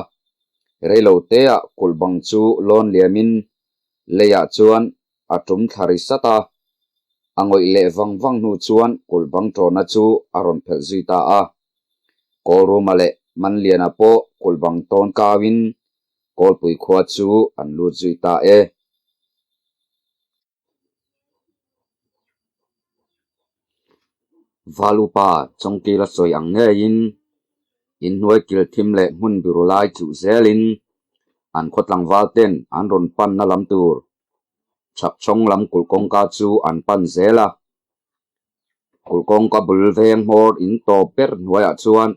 Speaker 2: Reilo teah kulh bang chu lawn liamin leiah chuan a tum thla ri sat a, a ngawih leh vang vang hnu chuan kulh bang tawna chu a rawn phelh zui ta a. Kawlruma leh Manliana pawh kulh bang tawn kauin Kawlpui khua chu an lut zui ta e. Val upa Chawngkila sawi ang ngeiin inhnuai kil thim leh hmun biru lai chuh zelin an khaw tlangval ten an rawn panna lam tur chhak chhawng lam kulh kawngka chu an pan zel a. Kulh kawngka bul veng hmawr in tawp ber hnuaiah chuan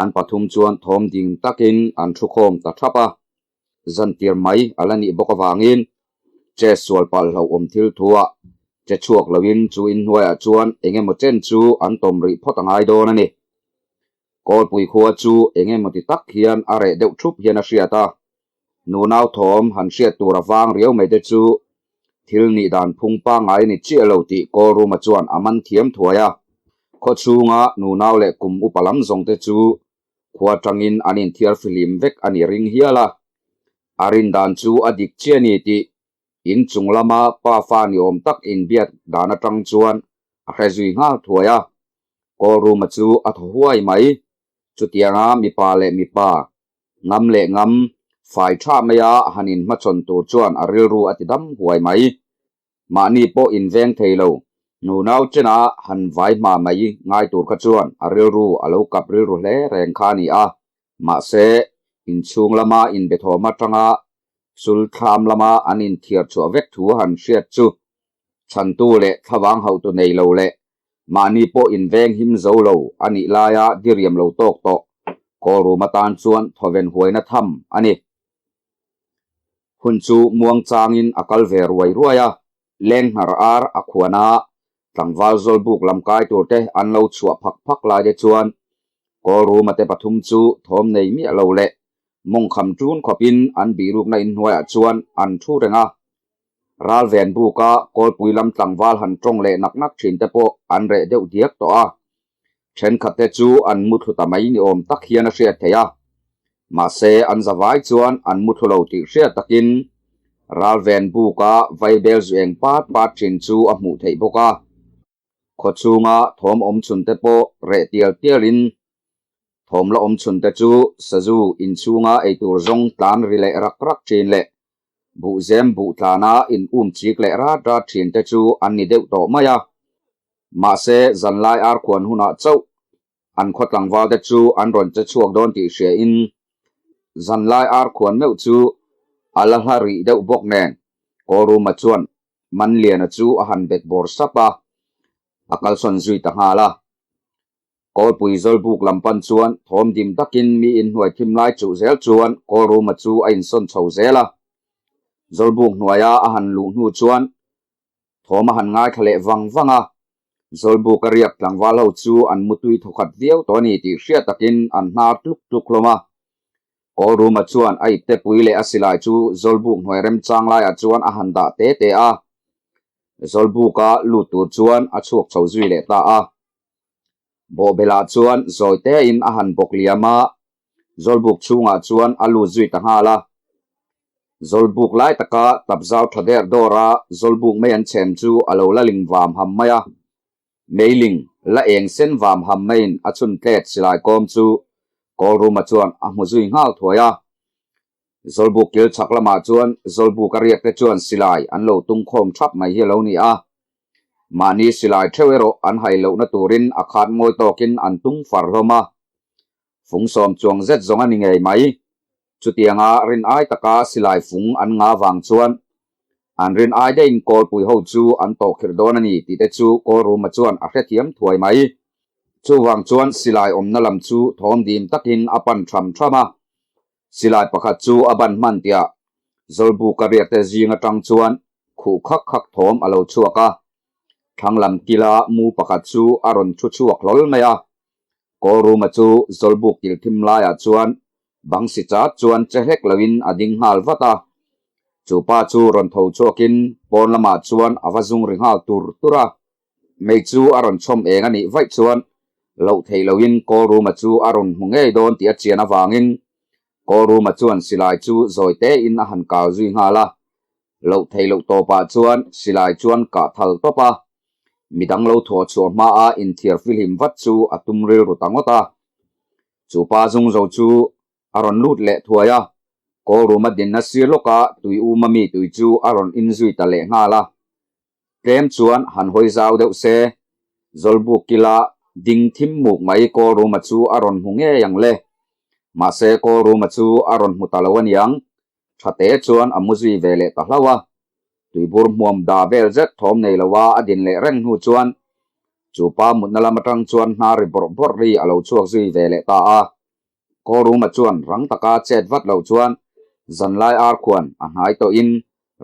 Speaker 2: an pathum chuan thawm ding takin an thu khawm ta thap a. Zantir mai a la nih bawk avangin che sual palh hlauhawm thil thuah che chhuak loin chu inhnuaiah chuan eng emaw chen chu an tawm rih phawt a ngai dawn a ni. Kawlpui khua chu eng emaw ti tak hian a reh deuh thup hian a hriat a, nunau thawm han hriat tur a vang riau mai te chu thil nih dan phung pangngai a ni chiah lo tih Kawlruma chuan a man thiam thuai a. Khaw chhunga nunau leh kum upa lam zawng te chu khua tangin an inthiar fihlim vek a ni ring hial a, a rin dan chu a dik chiah a ni tih in chung lama pa fa ni awm tak inbiak dan atang chuan a hre zui nghal thuai a. Kawlruma chu a thaw huai mai. Chutianga mipa leh mipa, ngam leh ngam, fai tha maia han inhmachhawn tur chuan a rilru a ti dam huai mai. Mahni pawh inveng thei lo, nunau chena han vai hma mai ngai tur kha chuan a rilru a lo kap rilru hle reng kha a ni a. Mahse, inchhung lama inbethawm atanga sulthlam lama an inthiar chhuah vek thu han hriat chu chhantu leh thlavang hauhtu nei lo leh Mahni pawh inveng him zo lo a nih laia diriam lo tawk tawh Kawlruma tan chuan thawven huaina tham a ni. Hun chu muang changin a kal ve ruai ruai a, leng hnar ar a khuan a, tlangval zawlbuk lam kai tur te an lo chhuah phak phak lai te chuan Kawlruma te pathum chu thawm nei miah lo leh mawngkham ṭun khawpin an bihrukna inhnuaiah chuan an ṭhu reng a. Ralven buka kawlpui lam tlangval han tawng leh nak nak thin te pawh an reh deuh diak tawh a, thenkhat te chu an muthlu ta mai ni awm tak hian a hriat theih a. Mahse an zavai chuan an muthlu lo tih hriat takin Ralven buka vaibel zu eng pat pat thin chu a hmuh theih bawk a. Khaw chhunga thawm awm chhun te pawh reh tial tialin thawm la awm chhun te chu sazu inchhunga eitur zawng tlan ri leh rak rak thin leh Buhzem buh tlana in um chik leh rat rat thin te chu an ni deuh tawh mai a. Mahse, zanlai arkhuan hunah chauh an khaw tlangval te chu an rawn che chhuak dawn tih hria in zanlai arkhuan meuh chu a la hla rih deuh bawk nen Kawlruma chuan Manliana chu a han bet bawr sap a, a kalsawn zui ta nghal a. Kawlpui Zawlbuk lam pan chuan thawm dim takin mi inhnuai thim lai chuh zel chuan Kawlruma chu a insawn chho zel a. Zawlbuk hnuaia a han luh hnu chuan thawm a han ngaithla leh vang vang a. Zawlbuk a riak tlangval ho chu an mutui thawkhat viau tawh a ni tih hriat takin an hnar tluk tluk hlawm a. Kawlruma chuan a iptepui leh a silai chu Zawlbuk hnuai remchang laiah chuan a han dah te te a. Zawlbuka lut tur chuan a chhuak chho zui leh ta a. Bawhbelah chuan zawi tein a han bawk liam a, Zawlbuk chhungah chuan a lut zui ta nghal a. Zawlbuk lai taka tapzau tha der dawr a Zawlbuk mei an chhem chu a lo la ling vam ham mai a. Meiling la eng sen vam ham maiin a chhun tlet silai kawm chu Kawlruma chuan a hmu zui nghal thuai a. Zawlbuk kil chhak lamah chuan Zawlbuk a riak te chuan silai an lo tung khawm thap mai hi a lo ni a. Mahni silai theuh erawh an hai lohna turin a khat mawi tawkin an tung far hlawm a. Fung sawm chuang zet zawng a ni ngei mai. Chutianga rin ai taka silai fung an ngah vang chuan. An rin ai daihin Kawlpui ho chu an tawhkhirh dawn a ni tih te chu Kawlruma chuan a hrethiam thuai mai. Chuvang chuan silai awmna lam chu thawm dim takin a pan tham tham a. Silai pakhat chu a ban hman tiah Zawlbuka riakte zing atang chuan khuh khak khak thawm a lo chhuak a. Thlang lam kila mu pakhat chu a rawn thu chhuak hlawl mai a. Kawlruma chu Zawlbuk kil thim laiah chuan bang si chat chuan che hlek loin a ding nghal vat a. Chu pa chu rawn tho chhuakin pawn lamah chuan a va zung ri nghal tur tur a. Mei chu a rawn chhawm eng a nih vaih chuan loh theih loin Kawlruma chu a rawn hmu ngei dawn tih a chian avangin Kawlruma chuan silai chu zawi tein a han kau zui nghal a. Loh theih loh tawpah chuan silai chuan kah thal tawp a, midang lo thawh chhuah hmaa inthiar filhim vat chu a tum rilru ta ngawt a. Chu pa zungzo chu a rawn lut leh thuai a, Kawlruma dinna sir lawka tui uma mi tui chu a rawn inzui ta leh nghal a. Tlem chuan han hawi zau deuh se, Zawlbuk kila ding thim muk mai Kawlruma chu a rawn hmu ngei ang le. Mahse Kawlruma chu a rawn hmu ta lo aniang, tha te chuan a mu zui ve leh ta hlauh a. Tuibur hmuam da vel zet thawm nei loa a din leh reng hnu chuan chu pa mutna lam atang chuan hnar ri bawrh bawrh ri a lo chhuak zui ve leh ta a. Kawlruma chuan rang taka chet vat loh chuan zanlai ar khuan a hnai tawhin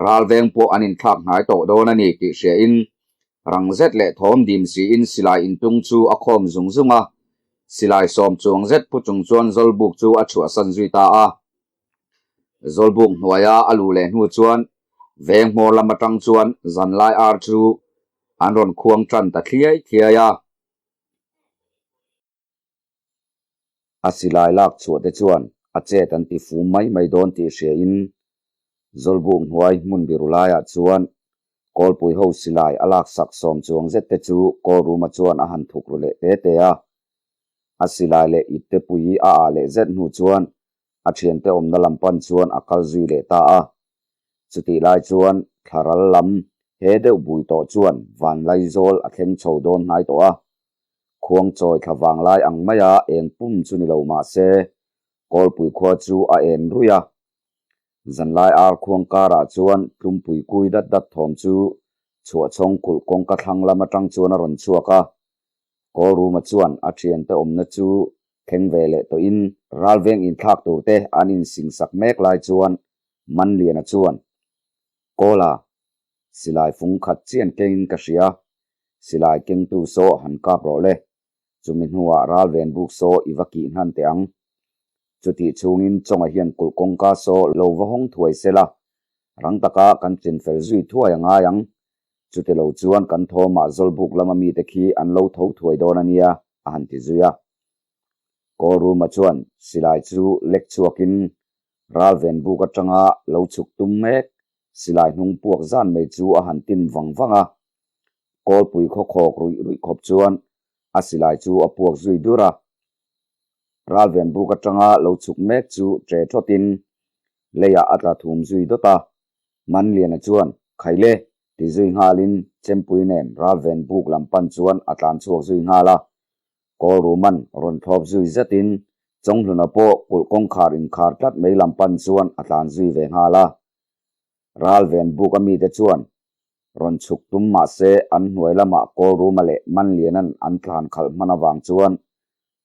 Speaker 2: Ralveng pawh an inthlak hnai tawh dawn a ni tih hriain rang zet leh thawm dim siin silai intung chu a khawm zung zung a, silai sawm chuang zet phu chung chuan Zawlbuk chu a chhuahsan zui ta a. Zawlbuk hnuaia a luh leh hnu chuan veng hmawr lam atang chuan zanlai ar chu an rawn khuang tan ta thliai thliai a. A silai lak chhuah te chuan a chet an ti fum mai mai dawn tih hriain Zawlbuk hnuai hmun biru laiah chuan Kawlpui ho silai a laksak sawm chuang zet te chu Kawlruma chuan a han thuk ru leh te te a. A silai leh ipte pui a ah leh zet hnu chuan a thiante awmna lam pan chuan a kal zui leh ta a. Chutih lai chuan thlaral lam he deuh bui tawh chuan Vanlaizawl a thleng chho dawn hnai tawh a. Khuangchawi thla vanglai ang maia eng pum chu ni lo mah se, Kawlpui khua chu a en ruih a. Zanlai ar khuang karah chuan tlumpui kui dat dat thawm chu chhuahchhawng kulh kawngka thlang lam atang chuan a rawn chhuak a. Kawlruma chuan a thiante awmna chu thleng ve leh tawhin ralveng inthlak turte an insingsak mek lai chuan Manliana chuan, Kawla, silai fung khat chian kengin ka hria, silai kengtu saw han kap rawh le, chumi hnuah ralven buk saw i va kih hnan teh ang. Chutih chhungin Chawnga hian kulh kawngka saw lo va hawng thuai sela, rang taka kan chinfel zui thuai a ngai ang. Chuti lo chuan kan thawmah Zawlbuk lama mite khi an lo tho thuai dawn a nia, a han ti zui a. Kawlruma chuan silai chu lek chhuakin ralven buk atanga lo chhuk tum mek silai hnung puak zan mai chu a han tin vang vang a. Kawlpui khaw khawk ruih ruih khawp chuan a silai chu a puak zui dur a. Ralven buk atanga lo chhuk mek chu ṭe thawtin leiah a tla thum zui dawt a. Manliana chuan, Khaile! ti zui nghalin Chempui nen Ralven buk lam pan chuan a tlan chhuak zui nghal a. Kawlruman rawn thlawp zui zetin Chawnghluna pawh kulh kawngkhar inkhar tlat mai lam pan chuan a tlan zui ve nghal a. Ralven buk a mite chuan rawn chhuk tum mah se an hnuai lamah Kawlruma leh Manliana'n an tlan khalh hman avang chuan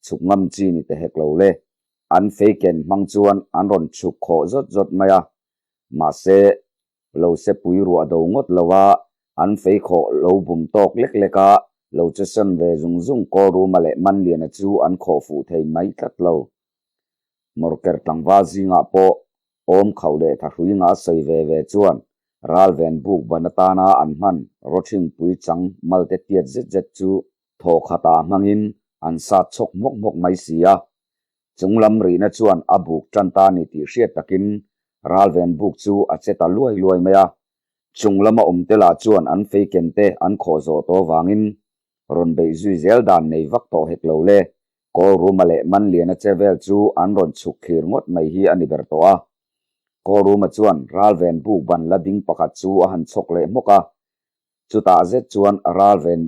Speaker 2: chhuk ngam chi ni ta hek lo le. An fei ken hmang chuan an rawn chhuk khawh zawt zawt mai a. Mahse, lo se pui ruah do ngawt lo a, an fei khawh lo bum tawk lek lek a, lo che sawn ve zung zung Kawlruma leh Manliana chu an khawh fuh thei mai tlat lo. Mawrker tlangval zingah pawh awm khauh leh thahrui nga sawi ve ve chuan ralven buk ban atana an hman rawthingpui chang malte tiat zet zet chu thaw khatah hmangin an sat chhawk hmawk hmawk mai si a. Chung lam rihna chuan a buk tan ta ni tih hriat takin ralven buk chu a che ta luai luai mai a. Chung lama awm te lah chuan an fei ken te an khawh zawh tawh vangin rawn beih zui zel dan nei vak tawh hek lo le. Kawlruma leh Manliana che vel chu an rawn chhuk thlir ngawt mai hi a ni ber tawh a. Kawlruma chuan ralven buk ban la ding pakhat chu a han chhawk leh hmawk a. Chutah zet chuan ralven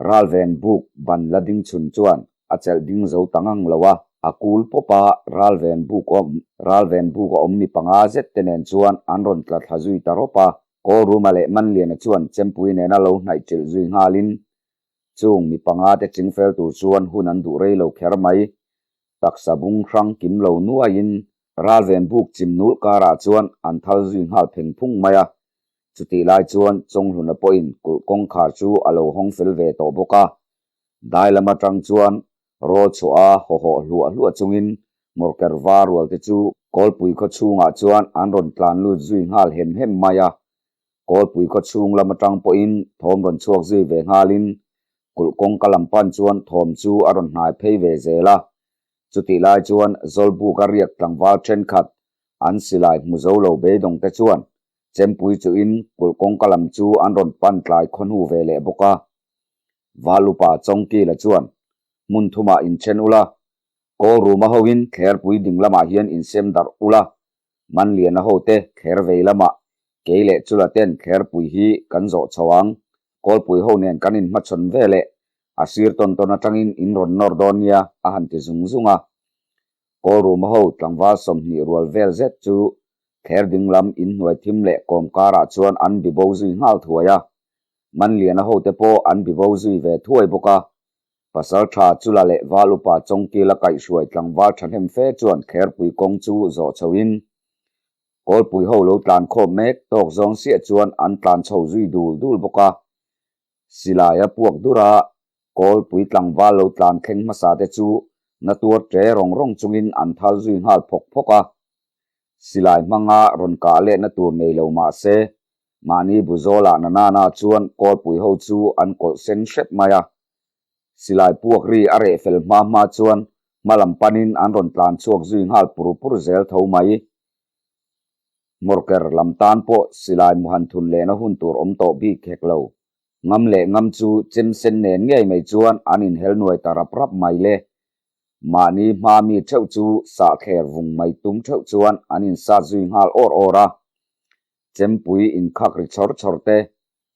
Speaker 2: ralven buk ban la ding chhun chuan a chelh ding zo ta ngang lo a, a kul pawp a, ralven buk awm ralven buk a awm mi panga zet te nen chuan an rawn tla thla zui ta rawp a. Kawlruma leh Manliana chuan Chempui nena lo hnaih chilh zui nghalin chung mi panga te chingfel tur chuan hun an duh rei lo kher mai. Taksa bung hrang kim lo nuaiin ralven buk chim nulh karah chuan an thal zui nghal pheng phung mai a. Chutih lai chuan Chawnghluna pawhin kulh kawngkhar chu a lo hawng fel ve tawh bawk a. Dai lam atang chuan Rawl chhuah a haw hawh hluah hluah chungin Mawrker var rual te chu Kawlpui khaw chhungah chuan an rawn tlan lut zui nghal hem hem mai a. Kawlpui khaw chhung lam atang pawhin thawm rawn chhuak zui ve nghalin kulh kawngka lam pan chuan thawm chu a rawn hnai phei ve zel a. Chutih lai chuan Zawlbuk a riak tlangval thenkhat an silai hmu zo lo beidawng te chuan Chempui chuhin kulh kawngka lam chu an rawn pan tlai khaw hnu ve leh bawk a. Valupa Chawngkila chuan, Hmun thumah inchen ula, Kawlruma hoin thlerpui ding lamah hian insem darh ula, Manliana hote thler vei lamah kei leh Chula ten thlerpui hi kan zawh chho ang, Kawlpui ho nen kan inhmachhawn ve leh a sir tawn tawn atangin in rawn nawr dawn nia a han ti zung zung a. Kawlruma ho tlangval 20 rual vel zet chu thler ding lam inhnuai thim leh kawm karah chuan an bibo zui nghal thuai a. Manliana hote pawh an bibo zui ve thuai bawk a. Pasal tha Chula leh Val upa Chawngkila kaihhruai tlangval thahnem fe chuan Kherpui kawng chu zawh chhoin Kawlpui ho lo tlan khawm mek tawk zawng siah chuan an tlan chho zui dul dul bawk a. Silai a puak dur a, Kawlpui tlangval lo tlan thleng hmasa te chu na tuar ṭe rawng rawng chungin an thal zui nghal phawk phawk a. Silai hmanga rawn kah lehna tur nei lo mah se, mahni bu zawlah na nana chuan Kawlpui ho chu an kawlh sen hrep mai a. Silai puak ri a reh fel hma hma chuan hma lam panin an rawn tlan chhuak zui nghal pur pur zel tho mai. Hmawrker lam tan pawh silai muhan thun lehna hun tur awm tawh bik hek lo. Ngam leh ngam chu chem sen nen ngei mai chuan an inhel nuai ta rap rap mai le. Mahni hma mi theuh chu sahthler vung mai tum theuh chuan an insat zui nghal awr awr a. Chempui inkhak ri chawr chawr te,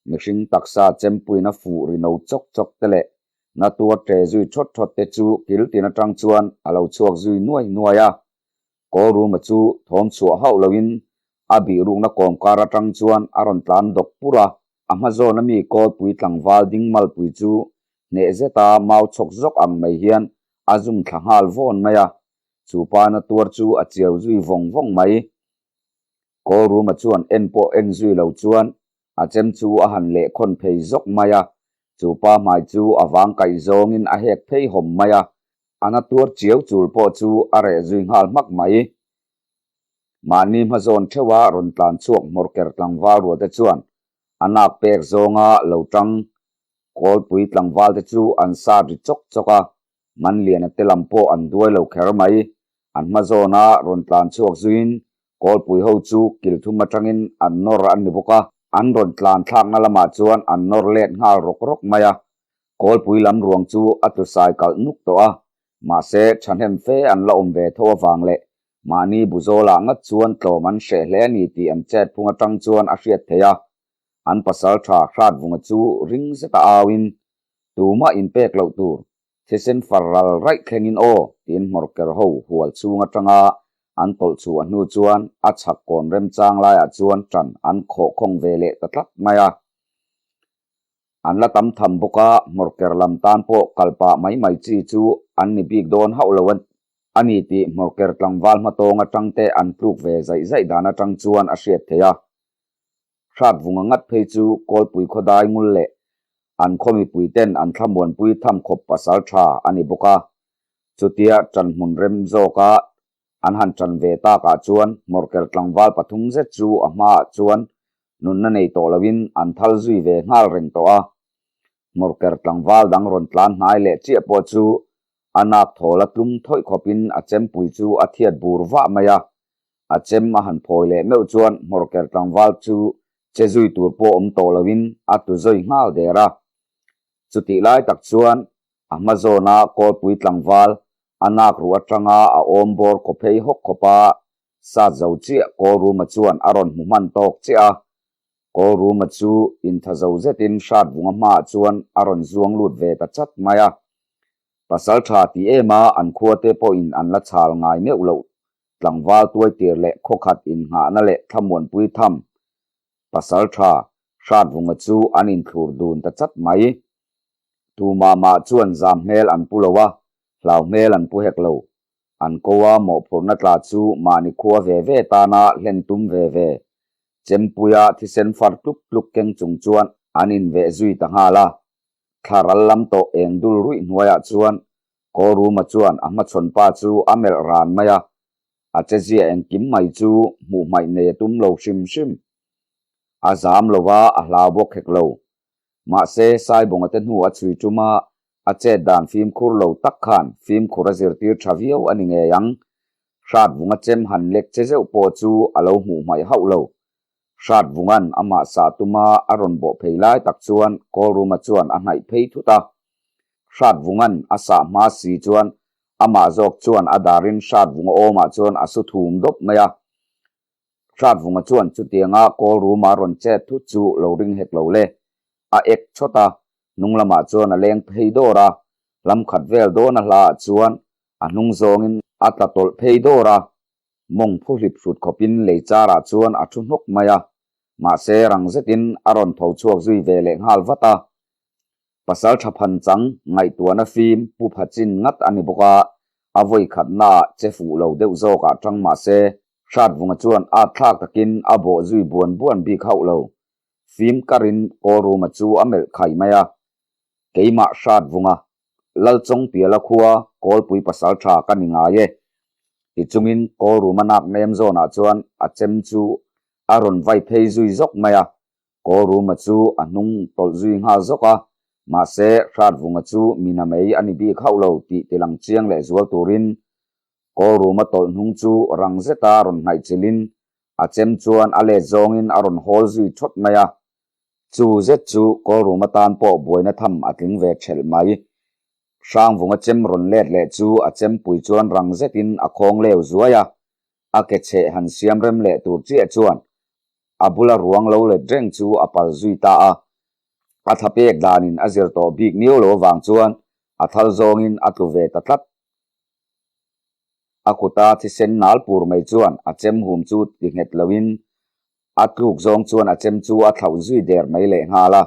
Speaker 2: mihring taksa chempuiin a fuh ri no chawk chawk te leh na tuar ṭe zui ṭhawt ṭhawt te chu kil tin aṭang chuan a lo chhuak zui nuai nuai a. Kawlruma chu thawm chhuah hauh loin a bihrukna kawmkar atang chuan a rawn tlan dawk pur a, a hma zawna mi kawlpui tlangval ding malpui chu hneh zeta mau chhawk zawk ang mai hian a zum thla nghal vawn mai a, chu pa na tuar chu a chiau zui vawng vawng mai. Kawlruma chuan en pawh en zui lo chuan a chem chu a han lehkhawn phei zawk mai a, chu pa hmai chu a vang kaih zawngin a hek phei hawm mai a, A na tuar chiau chul pawh chu a reh zui nghal hmak mai. Mahni hmazawn theuha rawn tlan chhuak hmawrker tlangval rualte chuan a nak pek zawnga lo tang Kawlpui tlangvalte chu an sat ri chawk chawk a, Manliana te lam pawh an duai lo kher mai. An hmazawna rawn tlan chhuak zuiin Kawlpui ho chu kil thum atangin an nawr an ni bawk a, an rawn tlan thlakna lamah chuan an nawr let nghal rawk rawk mai a. Kawlpui lam ruang chu a tlu sai kalh nuk tawh a, mahse thahnem fe an la awm ve tho avang leh mahni bu zawlah ngat chuan tlawm an hreh hle a ni tih an chet phung atang chuan a hriat theih a. An pasal tha Hratvunga chu ring zeta auin, Tumah inpek loh tur, thisen far ral raih thlengin aw, tiin hmawrker ho hual chhung atanga an tawlh chhuah hnu chuan a chhak kawn remchang laiah chuan ṭan an khawh khawng ve leh ta tlat mai a. An la tam tham bawk a, hmawrker lam tan pawh kal pah mai mai chi chu an ni bik dawn hauh lo a ni tih hmawrker tlangval hmatawng atang te an tluk ve zaih zaih dan atang chuan a hriat theih a. Hratvunga ngat phei chu Kawlpui khawdai ngul leh an khaw mipui ten an thlamuanpui tham khawp pasal tha a ni bawk a. Chutia ṭanhmun rem zawka An han ṭan ve takah chuan hmawrker tlangval pathum zet chu a hmaah chuan nunna nei tawh loin an thal zui ve nghal reng tawh a. Hmawrker tlangval dang rawn tlan hnai leh chiah pawh chu a nak thawl a tlum thawih khawpin a chempui chu a thiat bur vah mai a. A chem a han phawi leh meuh chuan hmawrker tlangval chu che zui tur pawh awm tawh loin a tlu zawi nghal der a. Chutih lai tak chuan a hma zawna Kawlpui tlangval A nak ruh atanga a awm bawr kaw phei hawk khawp a, sat zo chiah Kawlruma chuan a rawn hmu hman tawk chiah a. Kawlruma chu intha zo zetin Hratvunga hmaah chuan a rawn zuang lut ve ta chat mai a. Pasal tha ti em a an khuate pawhin an la chhal ngai meuh loh tlangval tuaitir leh khawkhat innghahna leh thlamuanpui tham. Pasalṭha Hratvunga chu an inthlur dun ta chat mai. Tumah mah chuan zam hmel an pu lo a, hlau hmel an pu hek lo. An ko a mawhphurhna tla chu mahni khua ve ve tana hlen tum ve ve. Chempuia thisen far tluk tluk keng chung chuan an inveh zui ta nghal a. Thla ral lam tawh eng dul ruih hnuaiah chuan Kawlruma chuan a hmachhawn pa chu a melh ran mai a, a chezia engkim mai chu hmuh hmaih nei a tum lo hrim hrim. A zam lo va, a hlau bawk hek lo. Mahse, Saibawnga te hnu a chhui tum a, a chet dan fimkhur lo tak khan fimkhur a zirtir tha viau a ni ngei ang. Hratvunga chem han lek che zeuh pawh chu a lo hmuh hmaih hauh lo. Hratvunga'n amah sah tuma a rawn bawh phei lai tak chuan Kawlruma chuan a hnaih phei thut a. Hratvunga'n a sah hma si chuan amah zawk chuan a darin Hratvunga awmah chuan a su thum dawp mai a. Hratvunga chuan chutianga Kawlruma rawn chet thut chu lo ring hek lo le. A ek chawt a, hnung lamah chuan a leng phei dawr a, lam khat vel dawn a hlaah chuan a hnung zawngin a tla tawlh phei dawr a. Mawng phu hlip hrut khawpin lei charah chuan a thu hnawk mai a, mahse rang zetin a rawn tho chhuak zui ve leh nghal vat a. Pasal tha phan chang ngaihtuahna fim pu pha chin ngat a ni bawk a, a vawi khatnaah che fuh lo deuh zawkah tang mahse Hratvunga chuan at thlak takin a bawh zui buan buan bik hauh lo. Fim karin Kawlruma chu a melh khai mai a, Keimah Hratvunga, Lalchawngpiala khua Kawlpui pasal tha ka ni ngai e. Tichungin Kawlruma nak nem zawnah chuan a chem chu a rawn vai phei zui zawk mai a, Kawlruma chu a hnung tawlh zui nghal zawk a, mahse Hratvunga chu mina mei a ni bik hauh lo tih tilang chiang leh zual turin Kawlruma tawlh hnung chu rang zeta rawn hnaih chilhin a chem chuan a let zawngin a rawn hawl zui thawt mai a. Chu zet chu Kawlrum atan pawh buaina tham a tling ve thelh mai. Hrangvunga chem rawn let leh chu a chempui chuan rang zetin a khawng leu zuai a, a ke chheh han siam rem leh tur chiah chuan a bula ruang lo let reng chu a pal zui ta a. A thla pek danin a zir tawh bik miau lo avang chuan a thal zawngin a tlu ve ta tlat. A kuta thisen nal pur mai chuan a chem hum chu ti nghet loin A tluk zawng chuan a chem chu a thlauh zui der mai leh nghal a.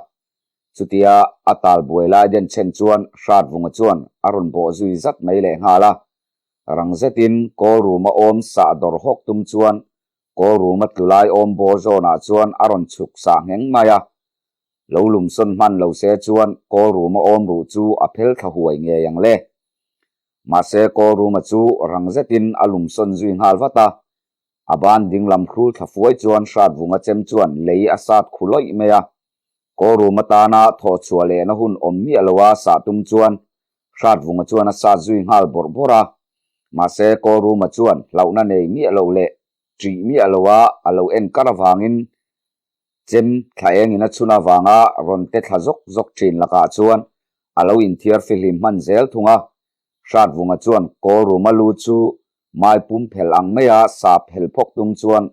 Speaker 2: Chutia a tal buai lai den chhen chuan Hratvunga chuan a rawn bawh zui zat mai leh nghal a. Rang zetin Kawlruma awm sah dawr hawk tum chuan Kawlruma tlu lai awm bawr zawnah chuan a rawn chhuk sah ngheng mai a. Lo lumsawn hman lo se chuan Kawlruma awm ruh chu a phel thla huai ngei ang le. Mahse Kawlruma chu rang zetin a lumsawn zui nghal vat a. A ban dinglam hrul thla fuai chuan Hratvunga chem chuan lei a sat khu lawih mai a. Kawlrum atana thawh chhuah lehna hun awm miah loa sah tum chuan Hratvunga chuan a sat zui nghal bawrh bawrh a. Mahse Kawlruma chuan hlauhna nei miah lo leh ṭih miah loa a lo en kar avangin chem thla engin a chhun avanga rawn te thla zawk zawk ṭhin lakah chuan a lo inthiar fihlim hman zel thung a. Hratvunga chuan Kawlruma lu chu Mai pum phel ang maia sa phel phawk tum chuan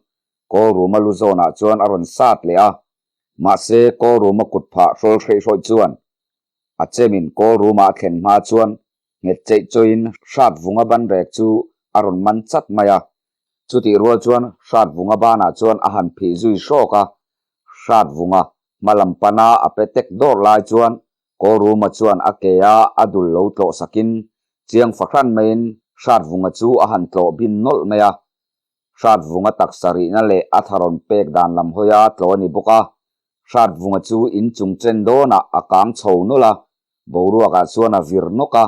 Speaker 2: Kawlruma lu zawnah chuan a rawn sat leh a. Mahse, Kawlruma kut phah hrawl hreih hrawih chuan a chemin Kawlruma a thlen hma chuan nghet cheih chawiin Hratvunga banrek chu a rawn man chat mai a. Chutih rual chuan Hratvunga banah chuan a han phih zui hrawk a. Hratvunga hma lam pana a pe tek dawr lai chuan Kawlruma chuan a ke a a dul lo tlawh sakin chiang fahran maiin Hratvunga chu a han tlawh bin nawlh mai a. Hratvunga taksa rihna leh a tharawn pek dan lam hawia tlawh a ni bawk a. Hratvunga chu in chung chen dawnah a kang chho nawlh a, boruakah chuan a vir nawk a,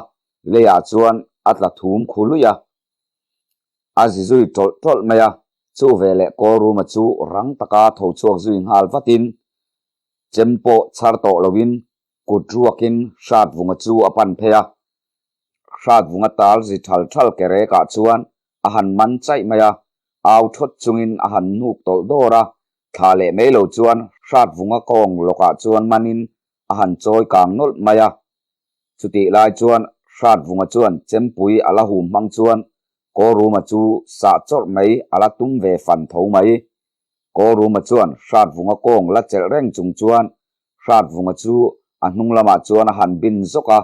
Speaker 2: leiah chuan a tla thum khu luih a. A zi zui tawlh tawlh mai a, chu veleh Kawlruma chu rang taka tho chhuak zui nghal vatin Chem pawh chhar tawh loin kut ruakin Hratvunga chu a pan phei a. Hratvunga tal zi thal thal ke rekah chuan a han man chaih mai a, au thawt chungin a han hnuk tawlh dawr a, thla leh mai lo chuan Hratvunga kawng lawkah chuan manin a han chawi kang nawlh mai a. Chutih lai chuan Hratvunga chuan chempui a la hum hmang chuan Kawlruma chu sah chawrh mai a la tum ve fan tho mai. Kawlruma chuan Hratvunga kawng la chelh reng chung chuan Hratvunga chu a hnung lamah chuan a han bin zawk a,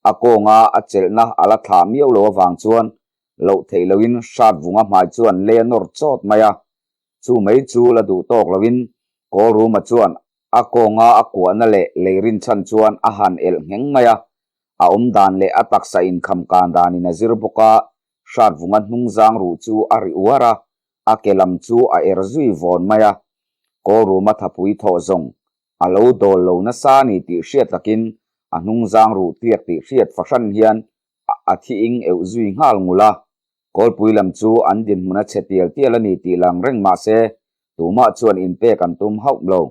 Speaker 2: a kawnga a chelhna a la thlah miau lo avang chuan loh theih loin Hratvunga hmai chuan lei a nawr chawt mai a. Chu mai chu la duh tawk loin. Kawlruma chuan a kawnga a kuahna leh lei rinchhan chuan a han elh ngheng mai a, a awm dan leh a taksa inkham kan danin a zir bawk a, Hratvunga hnungzang ruh chu a ri uar a, a ke lam chu a er zui vawn mai a. Kawlruma thapui thawh zawng a lo dawl lo nasa a ni tih hriat takin a hnungzang ruh tliak tih hriat fahran hian a thi ing euh zui nghal ngul a. Kawlpui lam chu an dinhmun a chhe tial tial a ni tih lang reng mah se, tumah chuan inpek an tum hauh lo.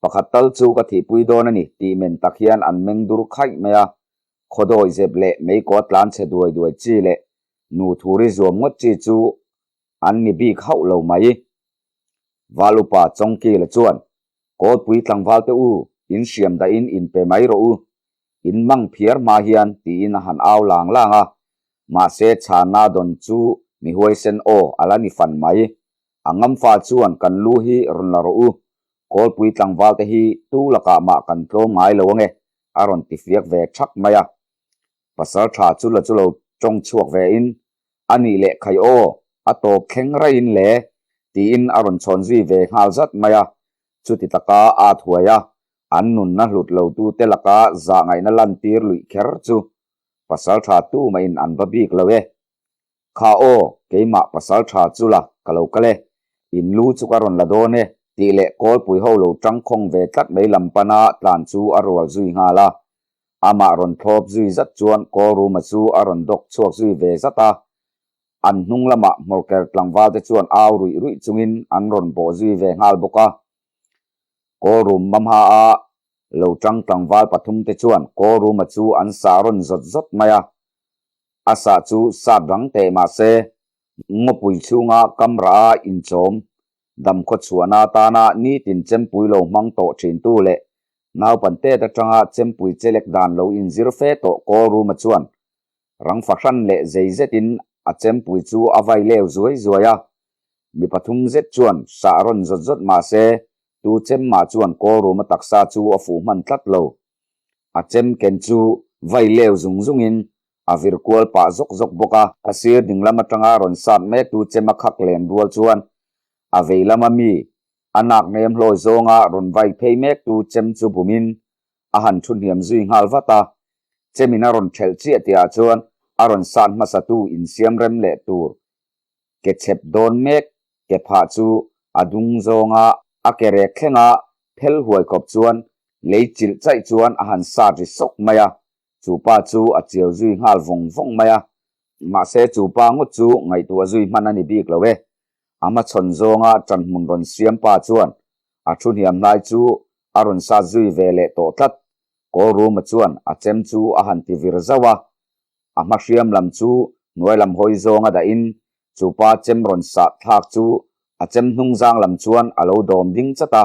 Speaker 2: Pakhat tal chu ka thihpui dawn a ni tih men tak hian an meng dur khaih mai a. Khawdawi zep leh meikaw tlan chhe duai duai chi leh nu thuri zuam ngawt chi chu an ni bik hauh lo mai. Val upa Chawngkila chuan, Kawlpui tlangval te u, in hriam dahin inpe mai rawh u. In mang phiar hma hian tiin a han au lang lang a, mahse chhana dawn chu mi huaisen aw a la ni fan mai. A ngamfa chuan kan lu hi rawn la rawh u, Kawlpui tlangval te hi tu lakah mah kan tlawm ngai lo ange a rawn ti fiak ve thak mai a. Pasal tha chu la chu lo tawng chhuak ve in, a nih leh khai aw, a tawp thleng raiin le tiin a rawn chhawn zui ve nghal zat mai a. Chuti taka a thuai a, An nunna hlut lo tute laka zahngaihna lantir luih kher chu pasal tha tu mahin an va bik lo e. Kha aw, keimah pasal tha chu la ka lo kal e, in lu chu ka rawn la dawn e tih leh kawlpui ho lo tangkhawng ve tlat mai lam pana tlan chu a rual zui nghal a. Amah rawn thlawp zui zat chuan Kawlruma chu a rawn dawk chhuak zui ve zat a. An hnung lamah hmawrker tlangval te chuan au ruih ruih chungin an rawn bawh zui ve nghal bawk a. Kawlrum hma a lo tang tlangval pathum te chuan Kawlruma chu an sah rawn zawt zawt mai a, a sah chu sat rang teh mah se ngawpui chhunga camera a inchawm damkhaw chhuahna atana nitin chempui lo hmang tawh thintu leh naupantet atanga chempui chelek dan lo inzir fe tawh Kawlruma chuan rang fahran leh zei zetin a chempui chu a vai leu zuai zuai a. Mi pathum zet chuan sah rawn zawt zawt mah se, tu chem mah chuan Kawlruma taksa chu a fuh hman tlat lo. A chem ken chu vai leu zung zungin a vir kual pah zawk zawk bawk a. A sir dinglam atanga rawn sat mek tu chem a khak len rual chuan a vei lama mi a nak nem hlawi zawnga rawn vai phei mek tu chem chu bumin a han thu hniam zui nghal vat a. Chemin a rawn thelh chiah tihah chuan a rawn sat hmasa tu insiam rem leh tur ke chhep dawn mek ke phah chu a dung zawnga a ke rek thlenga phel huai khawp chuan lei chilh chaih chuan a han sat ri sawk mai a, chu pa chu a chiau zui nghal vawng vawng mai a. Mahse chu pa ngawt chu ngaihtuah zui hman a ni bik lo e. A hmachhawn zawnga ṭanhmun rawn siam pa chuan a thu hniam hlai chu a rawn sat zui ve leh tawh tlat. Kawlruma chuan a chem chu a han ti vir zauh a, A hma hriam lam chu hnuai lam hawi zawnga dahin chu pa chem rawn sah thlak chu a chem hnung zang lam chuan a lo dawm ding chat a.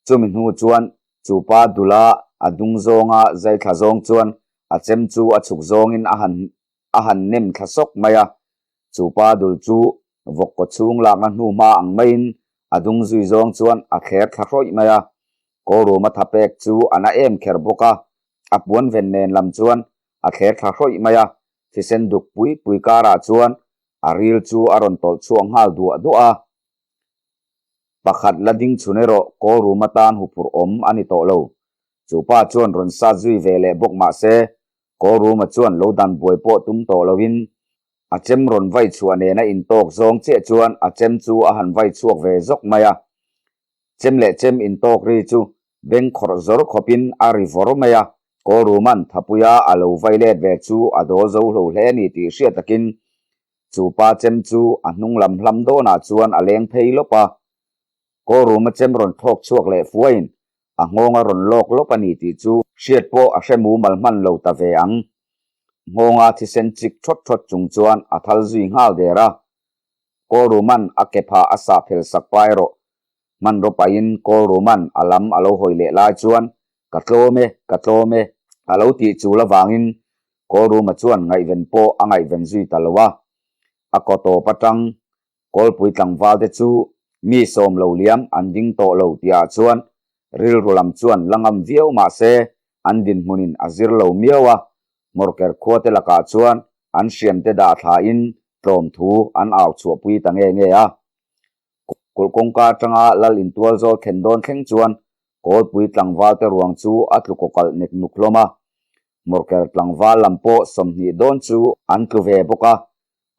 Speaker 2: Chumi hnu chuan chu pa dula a dung zawnga zai thla zawng chuan a chem chu a chhuk zawngin a han a han nem thla sawk mai a. Chu pa dul chu vawk kaw chhung lakna hnu hma ang maiin a dung zui zawng chuan a thler thla hrawih mai a. Kawlruma thapek chu a na em kher bawk a, a puan ven nen lam chuan a thler thla hrawih mai a, thisen duk pui pui karah chuan a ril chu a rawn tawlh chhuak nghal duah duah a. Pakhat la ding chhun erawh Kawlruma tan huphurh awm a ni tawh lo. Chu pa chuan rawn sat zui ve leh bawk mah se, Kawlruma chuan lo dan buai pawh tum tawh loin a chem rawn vai chhuah nena intawk zawng chiah chuan a chem chu a han vai chhuak ve zawk mai a. Chem leh chem intawk ri chu beng khawrh zawr khawpin a ri vawr mai a, Kawlruma'n Thapuia a lo vai let ve chu a dawl zo hlo hle a ni tih hriat takin chu pa chem chu a hnung lam hlam dawnah chuan a leng phei lawp a. Kawlruma chem rawn thlawk chhuak leh fuain a nghawng a rawn lawk lawp a ni tih chu hriat pawh a hre mumal hman lo ta ve ang. Nghawnga thisen chik thawt thawt chung chuan a thal zui nghal der a. Kawlruma'n a ke phah a sah phel sak pa erawh Hmanraw pahin Kawlruma'n a lam a lo hawi leh lai chuan, Ka tlawm e, ka tlawm e, a lo tih chul avangin Kawlruma chuan ngaihven pawh a ngaihven zui ta lo a. A kaw tawp atang Kawlpui tlangvalte chu mi sawm lo liam an ding tawh lo tihah chuan rilru lam chuan la ngam viau mah se an dinhmunin a zir lo miau a, Hmawrker khuate lakah chuan an hriamte dah thlain tlawm thu an au chhuahpui ta nge nge a. Kulh kawngka atanga Lal intual zawl thlen dawn thleng chuan Kawlpui tlangvalte ruang chu a tlu kawkalh nek nuk hlawm a. Hmawrker tlangval lam pawh 20 dawn chu an tlu ve bawk a.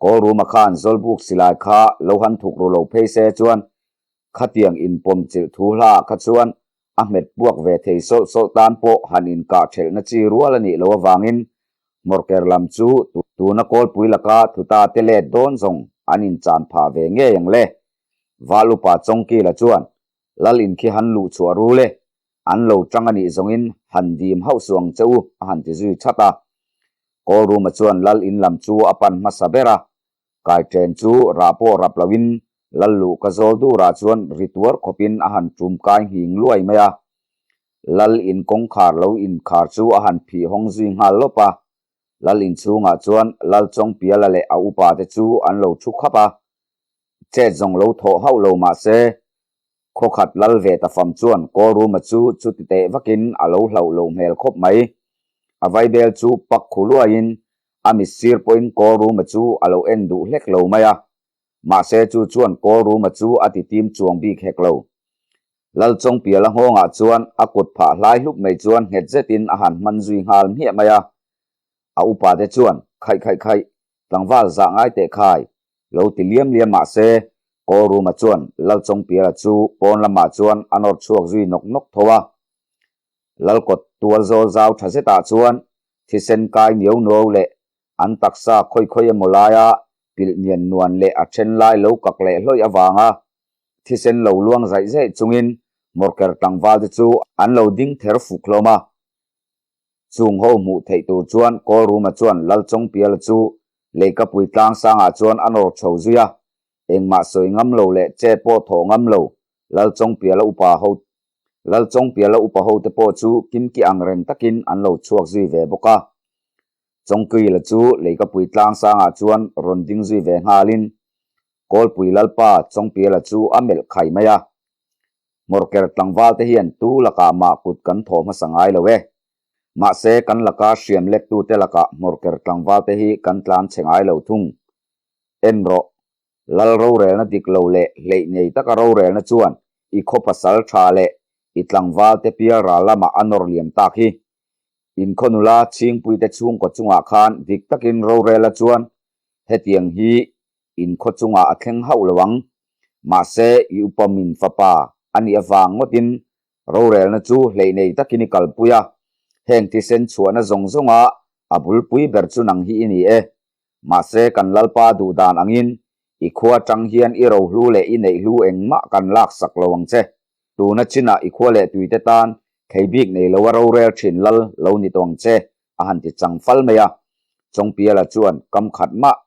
Speaker 2: Kawlruma khan Zawlbuk silai kha lo han thuk ru lo phei se chuan khatiang inpawm chilh thu hla ah kha chuan a hmet puak ve thei sawlh sawlh tan pawh han inkah thelhna chi rual a nih loh avangin Hmawrker lam chu tuna Kawlpui laka tlu ta te let dawn zawng an inchan phah ve ngei ang le. Val upa Chawngkila chuan Lal in khi han luh chhuah rul e, an lo tang a nih zawngin han dim hauh suh ang che u a han ti zui that a. Kawlruma chuan Lal in lam chu a pan hmasa ber a, Kaiṭen chu rah pawh rap loin Lal luh ka zawl durah chuan ri tuar khawpin a han ṭum kai nghing luai mai a. Lal in kawngkhar lo inkhar chu a han phih hawng zui nghal lawp a. Lal inchhungah chuan Lal Chawngpiala leh a upa te chu an lo ṭhu khap a. Chet zawng lo thawh hauh lo mah se, khawkhat lal ve ta fam chuan Kawlruma chu chuti teh vakin a lo hlauh loh hmel khawp mai. A vaibel chu pak khu luaiin a mit sir pawhin Kawlruma chu a lo en duh hlek lo mai a. Mahse chu chuan Kawlruma chu a ti tim chuang bik hek lo. Lalchawngpiala nghawngah chuan a kut phah hlai hlup mai chuan nghet zetin a han hman zui nghal hmiah mai a. A upate chuan, Khaih khaih khaih, tlangval zah ngai teh khai, lo ti liam liam mah se, Kawlruma chuan Lalchawngpiala chu pawn lamah chuan a nawr chhuak zui nawk nawk tho a. Lalkawt tual zawl zau tha zetah chuan thisen kai niau nuau leh an taksa khawi khawi emaw laia pilh nian nuan leh a then lai lo kak leh hlawih avanga thisen lo luang zaih zaih chungin Mawrker tlangval te chu an lo ding ther fuk hlawm a. Chung ho hmuh theih tur chuan Kawlruma chuan Lalchawngpiala chu Leikapui tlang sangah chuan a nawr chho zui a, engmah sawi ngam lo leh che pawh thawh ngam lo Lalchawngpiala upa ho Lalchawngpiala upa ho te pawh chu kimki ang reng takin an lo chhuak zui ve bawk a. Chawngkila chu Leikapui tlang sangah chuan rawn ding zui ve nghalin Kawlpui Lalpa Chawngpiala chu a melh khai mai a. Hmawrker tlangval te hian tu lakah mah kut kan thawh hmasa ngai lo e. Mahse kan laka hriam lettu te lakah hmawrker tlangval te hi kan tlan chhe ngai lo thung. En rawh, Lal rorelna dik lo leh hleih nei taka rorelna chuan i khaw pasal tha leh i tlangval te pial ral lamah a nawr liam tak hi. In khaw nula chhingpui te chhungkaw chungah khan dik takin rorela chuan hetiang hi in khaw chungah a thleng hauh lo ang. Mahse, i upa min fapa a nih avang ngawtin rorelna chu hleih nei takin i kalpui a, heng thisen chhuahna zawng zawnga a bulpui ber chu nang hi i ni e. Mahse, kan Lalpa duh dan angin i khua atang hian i rohlu leh i neihlu engmah kan laksak lo ang che. Tuna chinah i khua leh tuite tan thei bik nei loa rorel thin lal lo ni tawh ang che, a han ti chang fal mai a. Chawngpiala chuan kam khat mah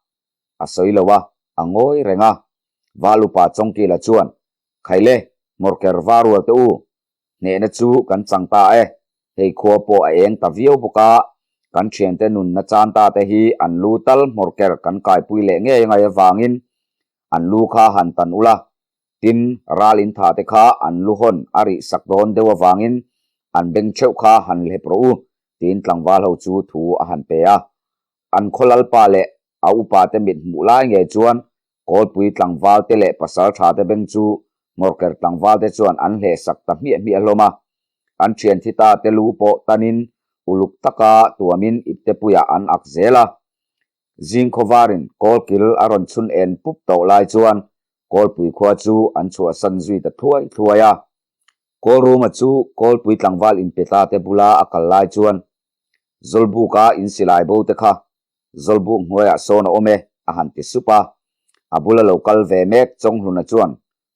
Speaker 2: a sawi lo a, a ngawi reng a. Val upa Chawngkila chuan, Khaile, Hmawrker va rual teh u, hnehna chu kan chang ta e, hei khua pawh a eng ta viau bawk a, kan thiante nunna chan ta te hi an lu tal Hmawrker kan kaipui leh ngei ngai avangin an lu kha han tan ula, tin ral in tha te kha an lu hawn a rih sak dawn deuh avangin an beng theuh kha han hlep rawh u, tiin tlangval ho chu thu a han pe a. An khaw lalpa leh a upa te mit hmuh lai ngei chuan Kawlpui tlangval te leh pasal tha te beng chu Hmawrker tlangval te chuan an hleh sak ta hmiah hmiah hlawm a. An thian thi ta te lu pawh tanin uluk taka tuamin iptepuiah an ak zel a. Zing khawvarin Kawlkil a rawn chhun en pup tawh lai chuan Kawlpui khua chu an chhuahsan zui ta thuai thuai a. Kawlruma chu Kawlpui tlangval inpe ta te bula a kal lai chuan Zawlbuka in silai bo te kha Zawlbuk hnuaiah sawn a awm e, a han ti sup a. A bula lo kal ve mek Chawnghluna chuan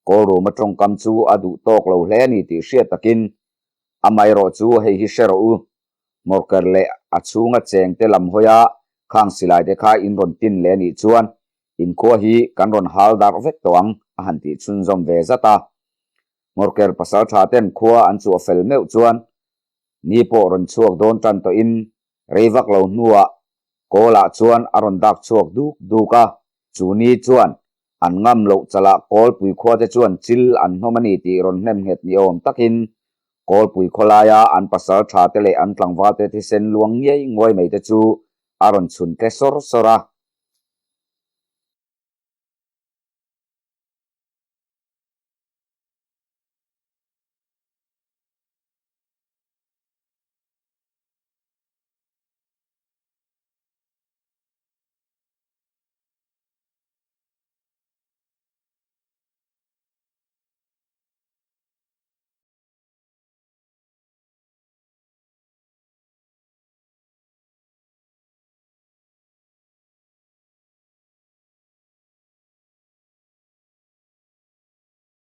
Speaker 2: Kawlruma tawngkam chu a duh tawk lo hle a ni tih hriat takin, Amaherawh chu hei hi hre rawh u, Hmawrker leh a chhunga cheng te lam hawia khang silai te kha in rawn tin leh a nih chuan inkhua hi kan rawn hal darh vek tawh ang, a han tih chhunzawm ve zat a. Hmawrker pasal tha ten khua an chhuah fel meuh chuan Ni pawh rawn chhuak dawn tan tawhin rei vak lo hnuah Kawlah chuan a rawn dak chhuak duk duk a, chu ni chuan an ngam loh chalah Kawlpui khuate chuan chil an hnawm a ni tih rawn hnem nghet ni awm takin Kawlpui khawlaia an pasal tha te leh an tlangvalte thisen luang ngiai nguai mai te chu a rawn chhun tle sawr sawr a.